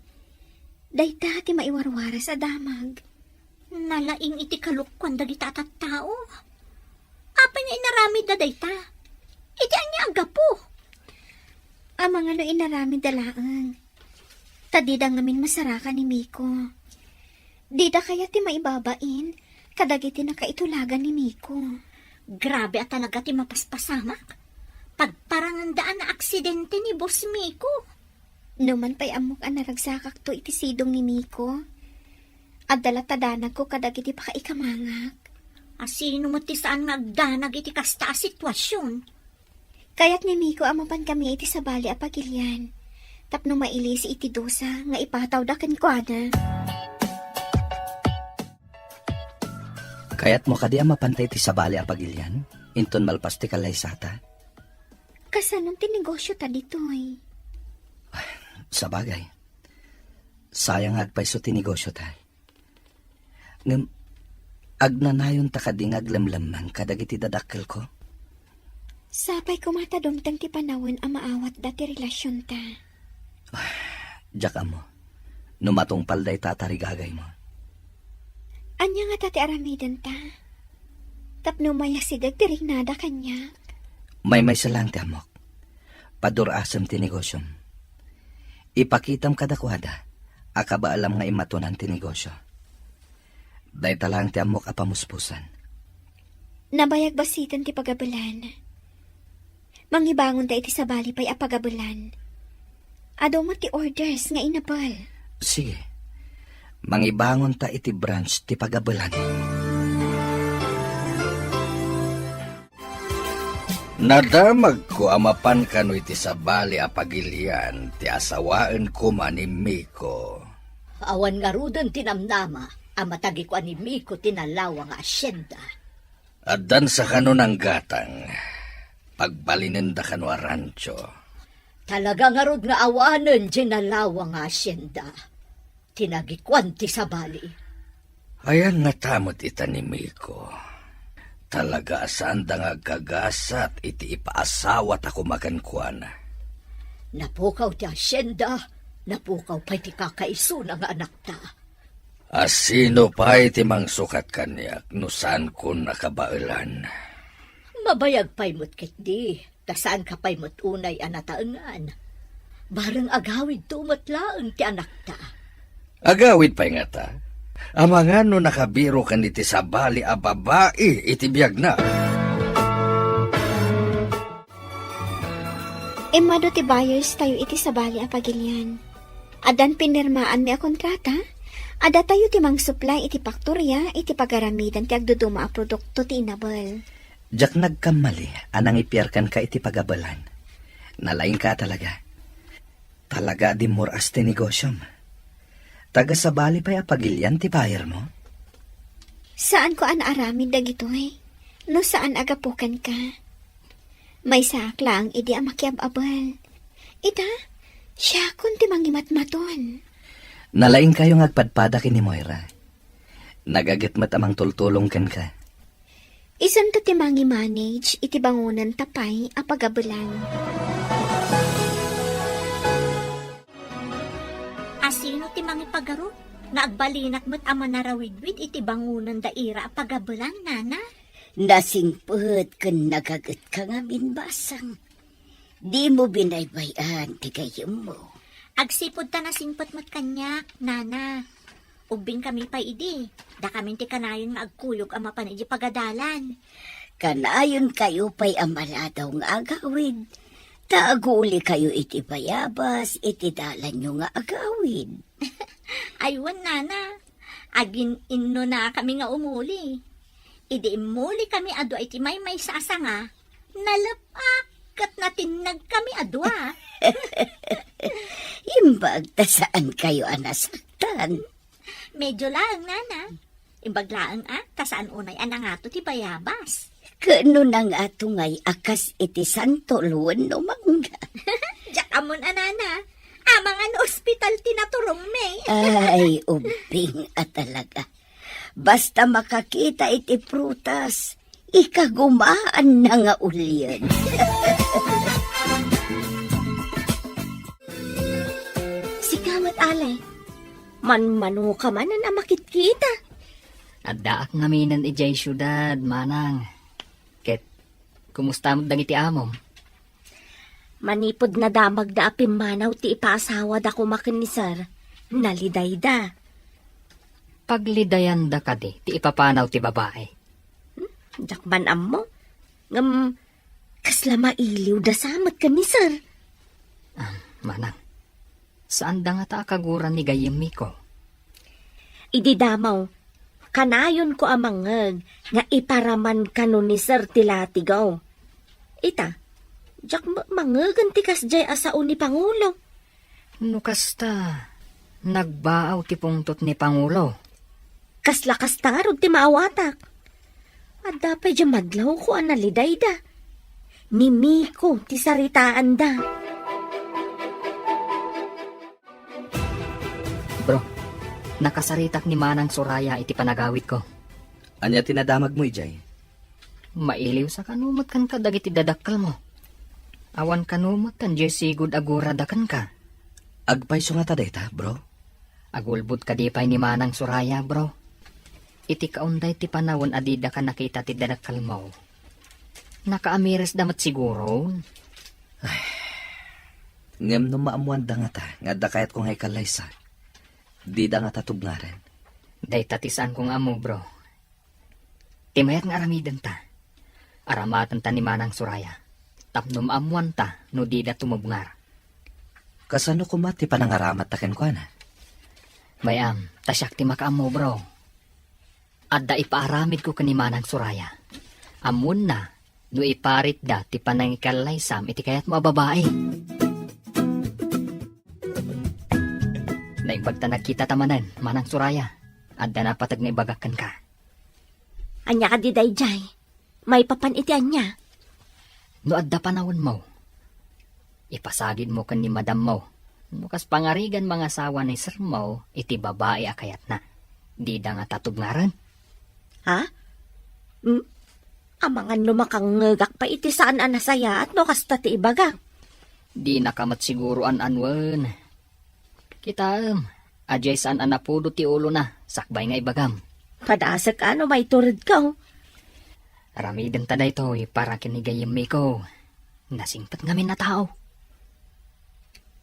Dayta ti maiwarwaras a damag. Nalaing iti kalukkuan dagita a tattao. Apay nga inaramidda dayta? Iti ania a gapu? Amangan no inaramidda laeng. Ta dida ngamin masarakan ni Miko. Dida kayat ti maibabain kadagiti nakaitulagan ni Miko. Grabe a talaga ti mapaspasamak. Pagparanganda a naaksidente ni Boss Miko. Numan pay ammok a naragsakakto iti sidong ni Miko, adda latta danagko kadagiti pakaikamangak. A sino met ti saan nga agdanag iti kasta a situasion? Kayat ni Miko a mapan kami iti sabali a pagilian, tapno mailisi iti dusa nga ipatawda kenkuana. Kayatmo kadi a mapanta iti sabali a pagilian, inton malpas ti kallaysata? Kasanon ti negosiota ditoy? Sabagay, sayang nga agpayso ti negosiota. Ngem, agnanayonta kadi nga aglemlemmeng kadagiti dadakkelko? Sapay koma ta dumteng ti panawen a maawatda ti relasionta. Diak ammo no matungpal dayta a tarigagaymo. Ania ngata ti aramidenta? Tapno mayasideg ti riknada kaniak? Maymaysa laeng ti ammok. Padur-asem ti negosiom. Ipakitam kadakuada a kabaelam nga immatunan ti negosio. Dayta laeng ti ammok a pamuspusan. Nabayag basiten ti pagabelan. Mangibangonta iti sabali pay a pagabelan. Adu met ti orders nga inabel. Sige. Mangibangonta iti branch ti pagabelan. Nadamagko a mapan kano iti sabali a pagilian ti asawaen koma ni Miko. Awan ngaruden ti namnama a matagikuan ni Miko ti nalawa nga asyenda. Addan sa kano nanggatang, pagbalinenda kano a rancho. Talaga ngarud nga awanen diay nalawa nga asyenda. Tinagikuan ti sabali. Ayan nga ta met ita ni Miko. Talaga a saanda nga agkagasat iti ipaasawata koma kenkuana. Napukaw ti asyenda, napukaw pay ti kakaisuna nga anakta. A sino pay ti mangsukat kaniak no saankon a kabaelan? Mabayag pay met ketdi, ta saanka pay met unay a nataengan. Bareng agawidto met laeng ti anakta. Agawid pay ngata? Amangan no nakabiro ken iti sabali a babai iti biagna. Immadu ti buyers tayo iti sabali a pagilian. Addan pinirmaanmi a kontrata. Adda tayo ti mangsuplay iti paktoria iti pagaramidan ti agduduma a produkto ti inabel. Diak nagkammali a nangipiar kenka iti pagabelan. Nalaingka a talaga. Talaga a dimmur-as ti negosyom. Taga sabali pay a pagilian ti buyer mo? Saanko a naaramid dagitoy no saan a gapu kenka. Maysaak laeng idi a makiab-abel. Ita, siakon ti mangimatmaton. Nalaingkayo nga agpadpada ken ni Moira. Nagaget met a mangtultulong kenka. Isunto ti mangi-manage iti bangonanta pay a pagabelan. A sino ti mangipagarup nga agbalinak met a manarawidwid iti bangonanda ira a pagabelan, nana? Nasingpet ken nagagetka ngamin, basang. Dimo binaybay-an ti gayyemmo. Agsipud ta nasingpet met kaniak, nana. Ubbingkami pay idi, dakamin ti kanayon nga agkuyog a mapan idiay pagadalan. Kanayonkayo pay a maladaw nga agawid, ta agulikayo iti bayabas iti dalanyo nga agawid. Ay, wen, nana. Agin-innonakami nga umuli. Idi immuli kami a dua iti maymaysa a sanga, nalep-ak ket natinnag kami a dua. Imbag ta saankayo a nasaktan. Medyo laeng, nana. Imbag laeng a, ta saan unay a nangato ti bayabas. Ket no nangato ngay a kas iti santol wenno mangga? Diak ammon a, nana. Amangan ospital ti naturongmi. Ay, ubbing a talaga. Basta makakita iti prutas, ikagumaanna nga ulien. Sika met, Ale, manmanoka manen a makitkita. Addaak ngaminen idiay siudad, manang. Ket, kumusta met dagiti amom? Manipud nadamagda a pimmanaw ti ipaasawada koma ken ni Sir, nalidayda. Paglidayanda kadi ti ipapanaw ti babai? Hmm, diak man ammo. Ngem, kasla mailiwda sa met ken ni Sir. Ah, manang, saanda ngata a kagura ni gayyem Miko. Idi damo, kanayonko a mangngeg nga iparaman kano ni Sir ti latigaw. Ita, diak met mangngegen ti kasdiay a sao ni Pangulo. No kasta, nagbaaw ti pungtot ni Pangulo. Kasla kasta ngarud ti maawatak. Adda pay diay madlawko a nalidayda. Ni Miko ti saritaanda. Bro, nakasaritak ni Manang Soraya iti panagawidko. Ania ti nadamagmo idiay? Mailiwsa kano met kenka dagiti dadakkelmo. Awan kano met diay sigud a gurada kenka. Agpayso ngata dayta, bro? Agulbod kadi pay ni Manang Soraya, bro. Iti kaunday ti panawen a didaka nakita ti dadakkelmo, nakaamiresda met siguron. Ay. Ngem no maammoanda ngata nga adda kayatko nga ikallaysa, dida ngata tubngaran. Dayta ti saanko nga ammo, bro. Ti mayat nga aramidenta, aramatenta ni Manang Soraya, tapno maammoanta no dida tumubngar. Kasano koma ti panangaramatta kenkuana? Bay-am, ta siak ti makaammo, bro. Adda ipaaramidko ken ni Manang Soraya. Ammoenna no iparitda ti panangikallaysam iti kayatmo a babai. Naimbag ta nagkitata manen, Manang Soraya. Adda napateg nga ibagak kenka. Ania kadi daydiay? Maipapan iti ania? No adda panawenmo, ipasagidmo ken ni madammo. No kas pangarigan mangasawa ni sermo iti babai a kayatna, dida ngata tubngaren. Ha? Mm, amangan no makangngegak pay iti saan a nasayaat no kasta ti ibagak. Dinaka met siguro an-anuen. Kitaem, adiay saan a napudo ti ulona, sakbay nga ibagam. Padasek a no maituredko. Aramidenta daytoy para ken ni gayyemmiko. Nasingpet ngamin a tao.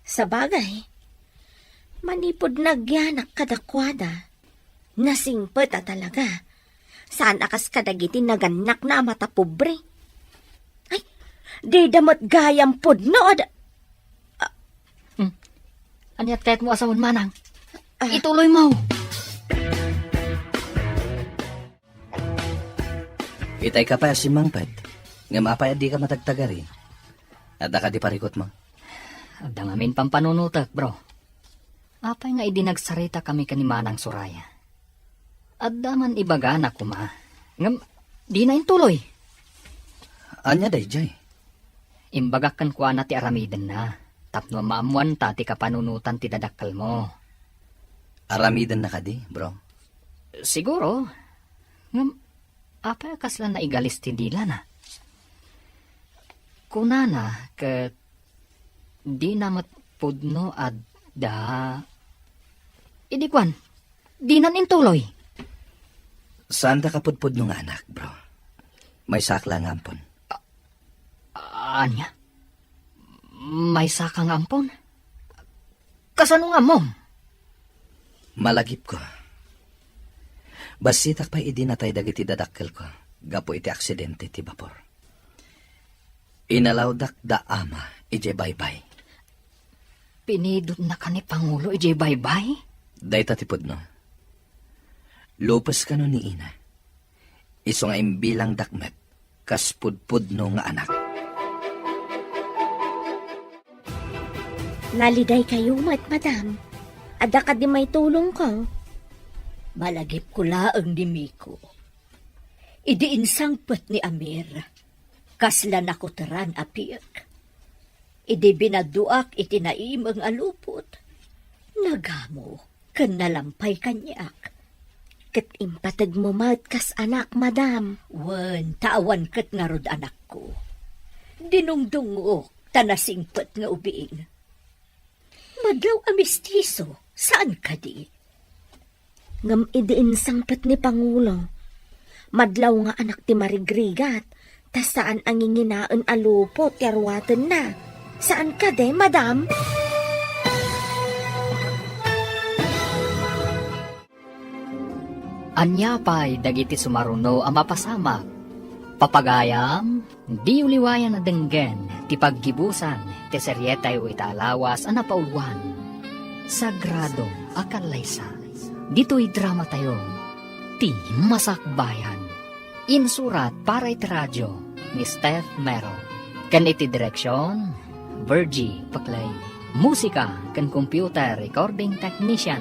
Sabagay, manipud nagyanak kadakuada, nasingpet a talaga. Saan a kas kadagiti nagannakna a matapobre. Ay, dida met gayam pudno a da-, Hmm. Aniat kayatmo a sawen, Manang? Ah. Ituloymo. Itay ka pay a simmangpet. Ngem apay a dika matagtagari? Adda kadi parikutmo? Adda ngamin pampanunotek, bro. Apay nga idi nagsarita kami ken ni Manang Soraya, adda man ibagana koma. Ngem, dina intuloy. Ania daydiay? Imbagak kenkuana ti aramidenna, tapno maammoanta ti kapanunotan ti dadakkelmo. Aramidenna kadi, bro? Siguro. Ngem, apay a kasla naigalis ti dilana? Kunana ket dina met pudno adda. Idi kuan, dinan intuloy. Saanda kapudpudno nga anak, bro. Maysaak la nga ampon. Ania? Maysaka nga ampon? Kasano nga ammom? Malagipko. Bassitak pay idi natay dagiti dadakkelko gapu iti aksidente ti bapor. Inalawdak da ama idiay baybay. Pinidotnaka ni Pangulo idiay baybay? Dayta ti pudno. Lupes kano ni ina. Isu nga imbilangdak met kas pudpudno nga anak. Nalidaykayo met, madam. Adda kadi maitulongko? Malagipko laeng ni Miko. Idi insangpet ni Amir, kasla nakuteran a piek. Idi binaddoak iti naimeng a lupot, nagamo ken nalampay kaniak. Ket impategmo met kas anak, madam. Wen, ta awan ket ngarud anakko. Dinungdungok ta nasingpet nga ubing. Madlaw a mestizo, saan kadi? Ngem idi insangpet ni Pangulo, madlaw nga anak ti marigrigat, ta saan a nginginaen a lupot ti aruatenna. Saan kadi, madam? Ania pay dagiti sumaruno a mapasamak? Papagayam, diyo liwayan a denggen ti paggibusan ti serietayo ita a lawas a napauluan, Sagrado a Kallaysa. Ditoy dramatayo, Ti Masakbayan. Insurat para iti radio ni Steph Mero. Ken iti direksion, Virgie Paclay. Musika ken computer recording technician,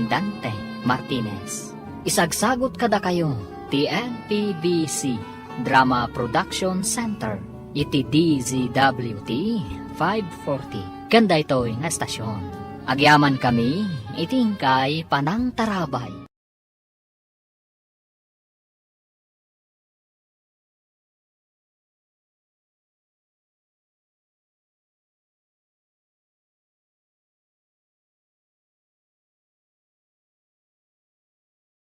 Dante Martinez. Isagsagut kadakayo ti M P B C Drama Production Center iti D Z W T five forty ken daytoy nga estasion. Agyamankami iti inkay panangtarabay.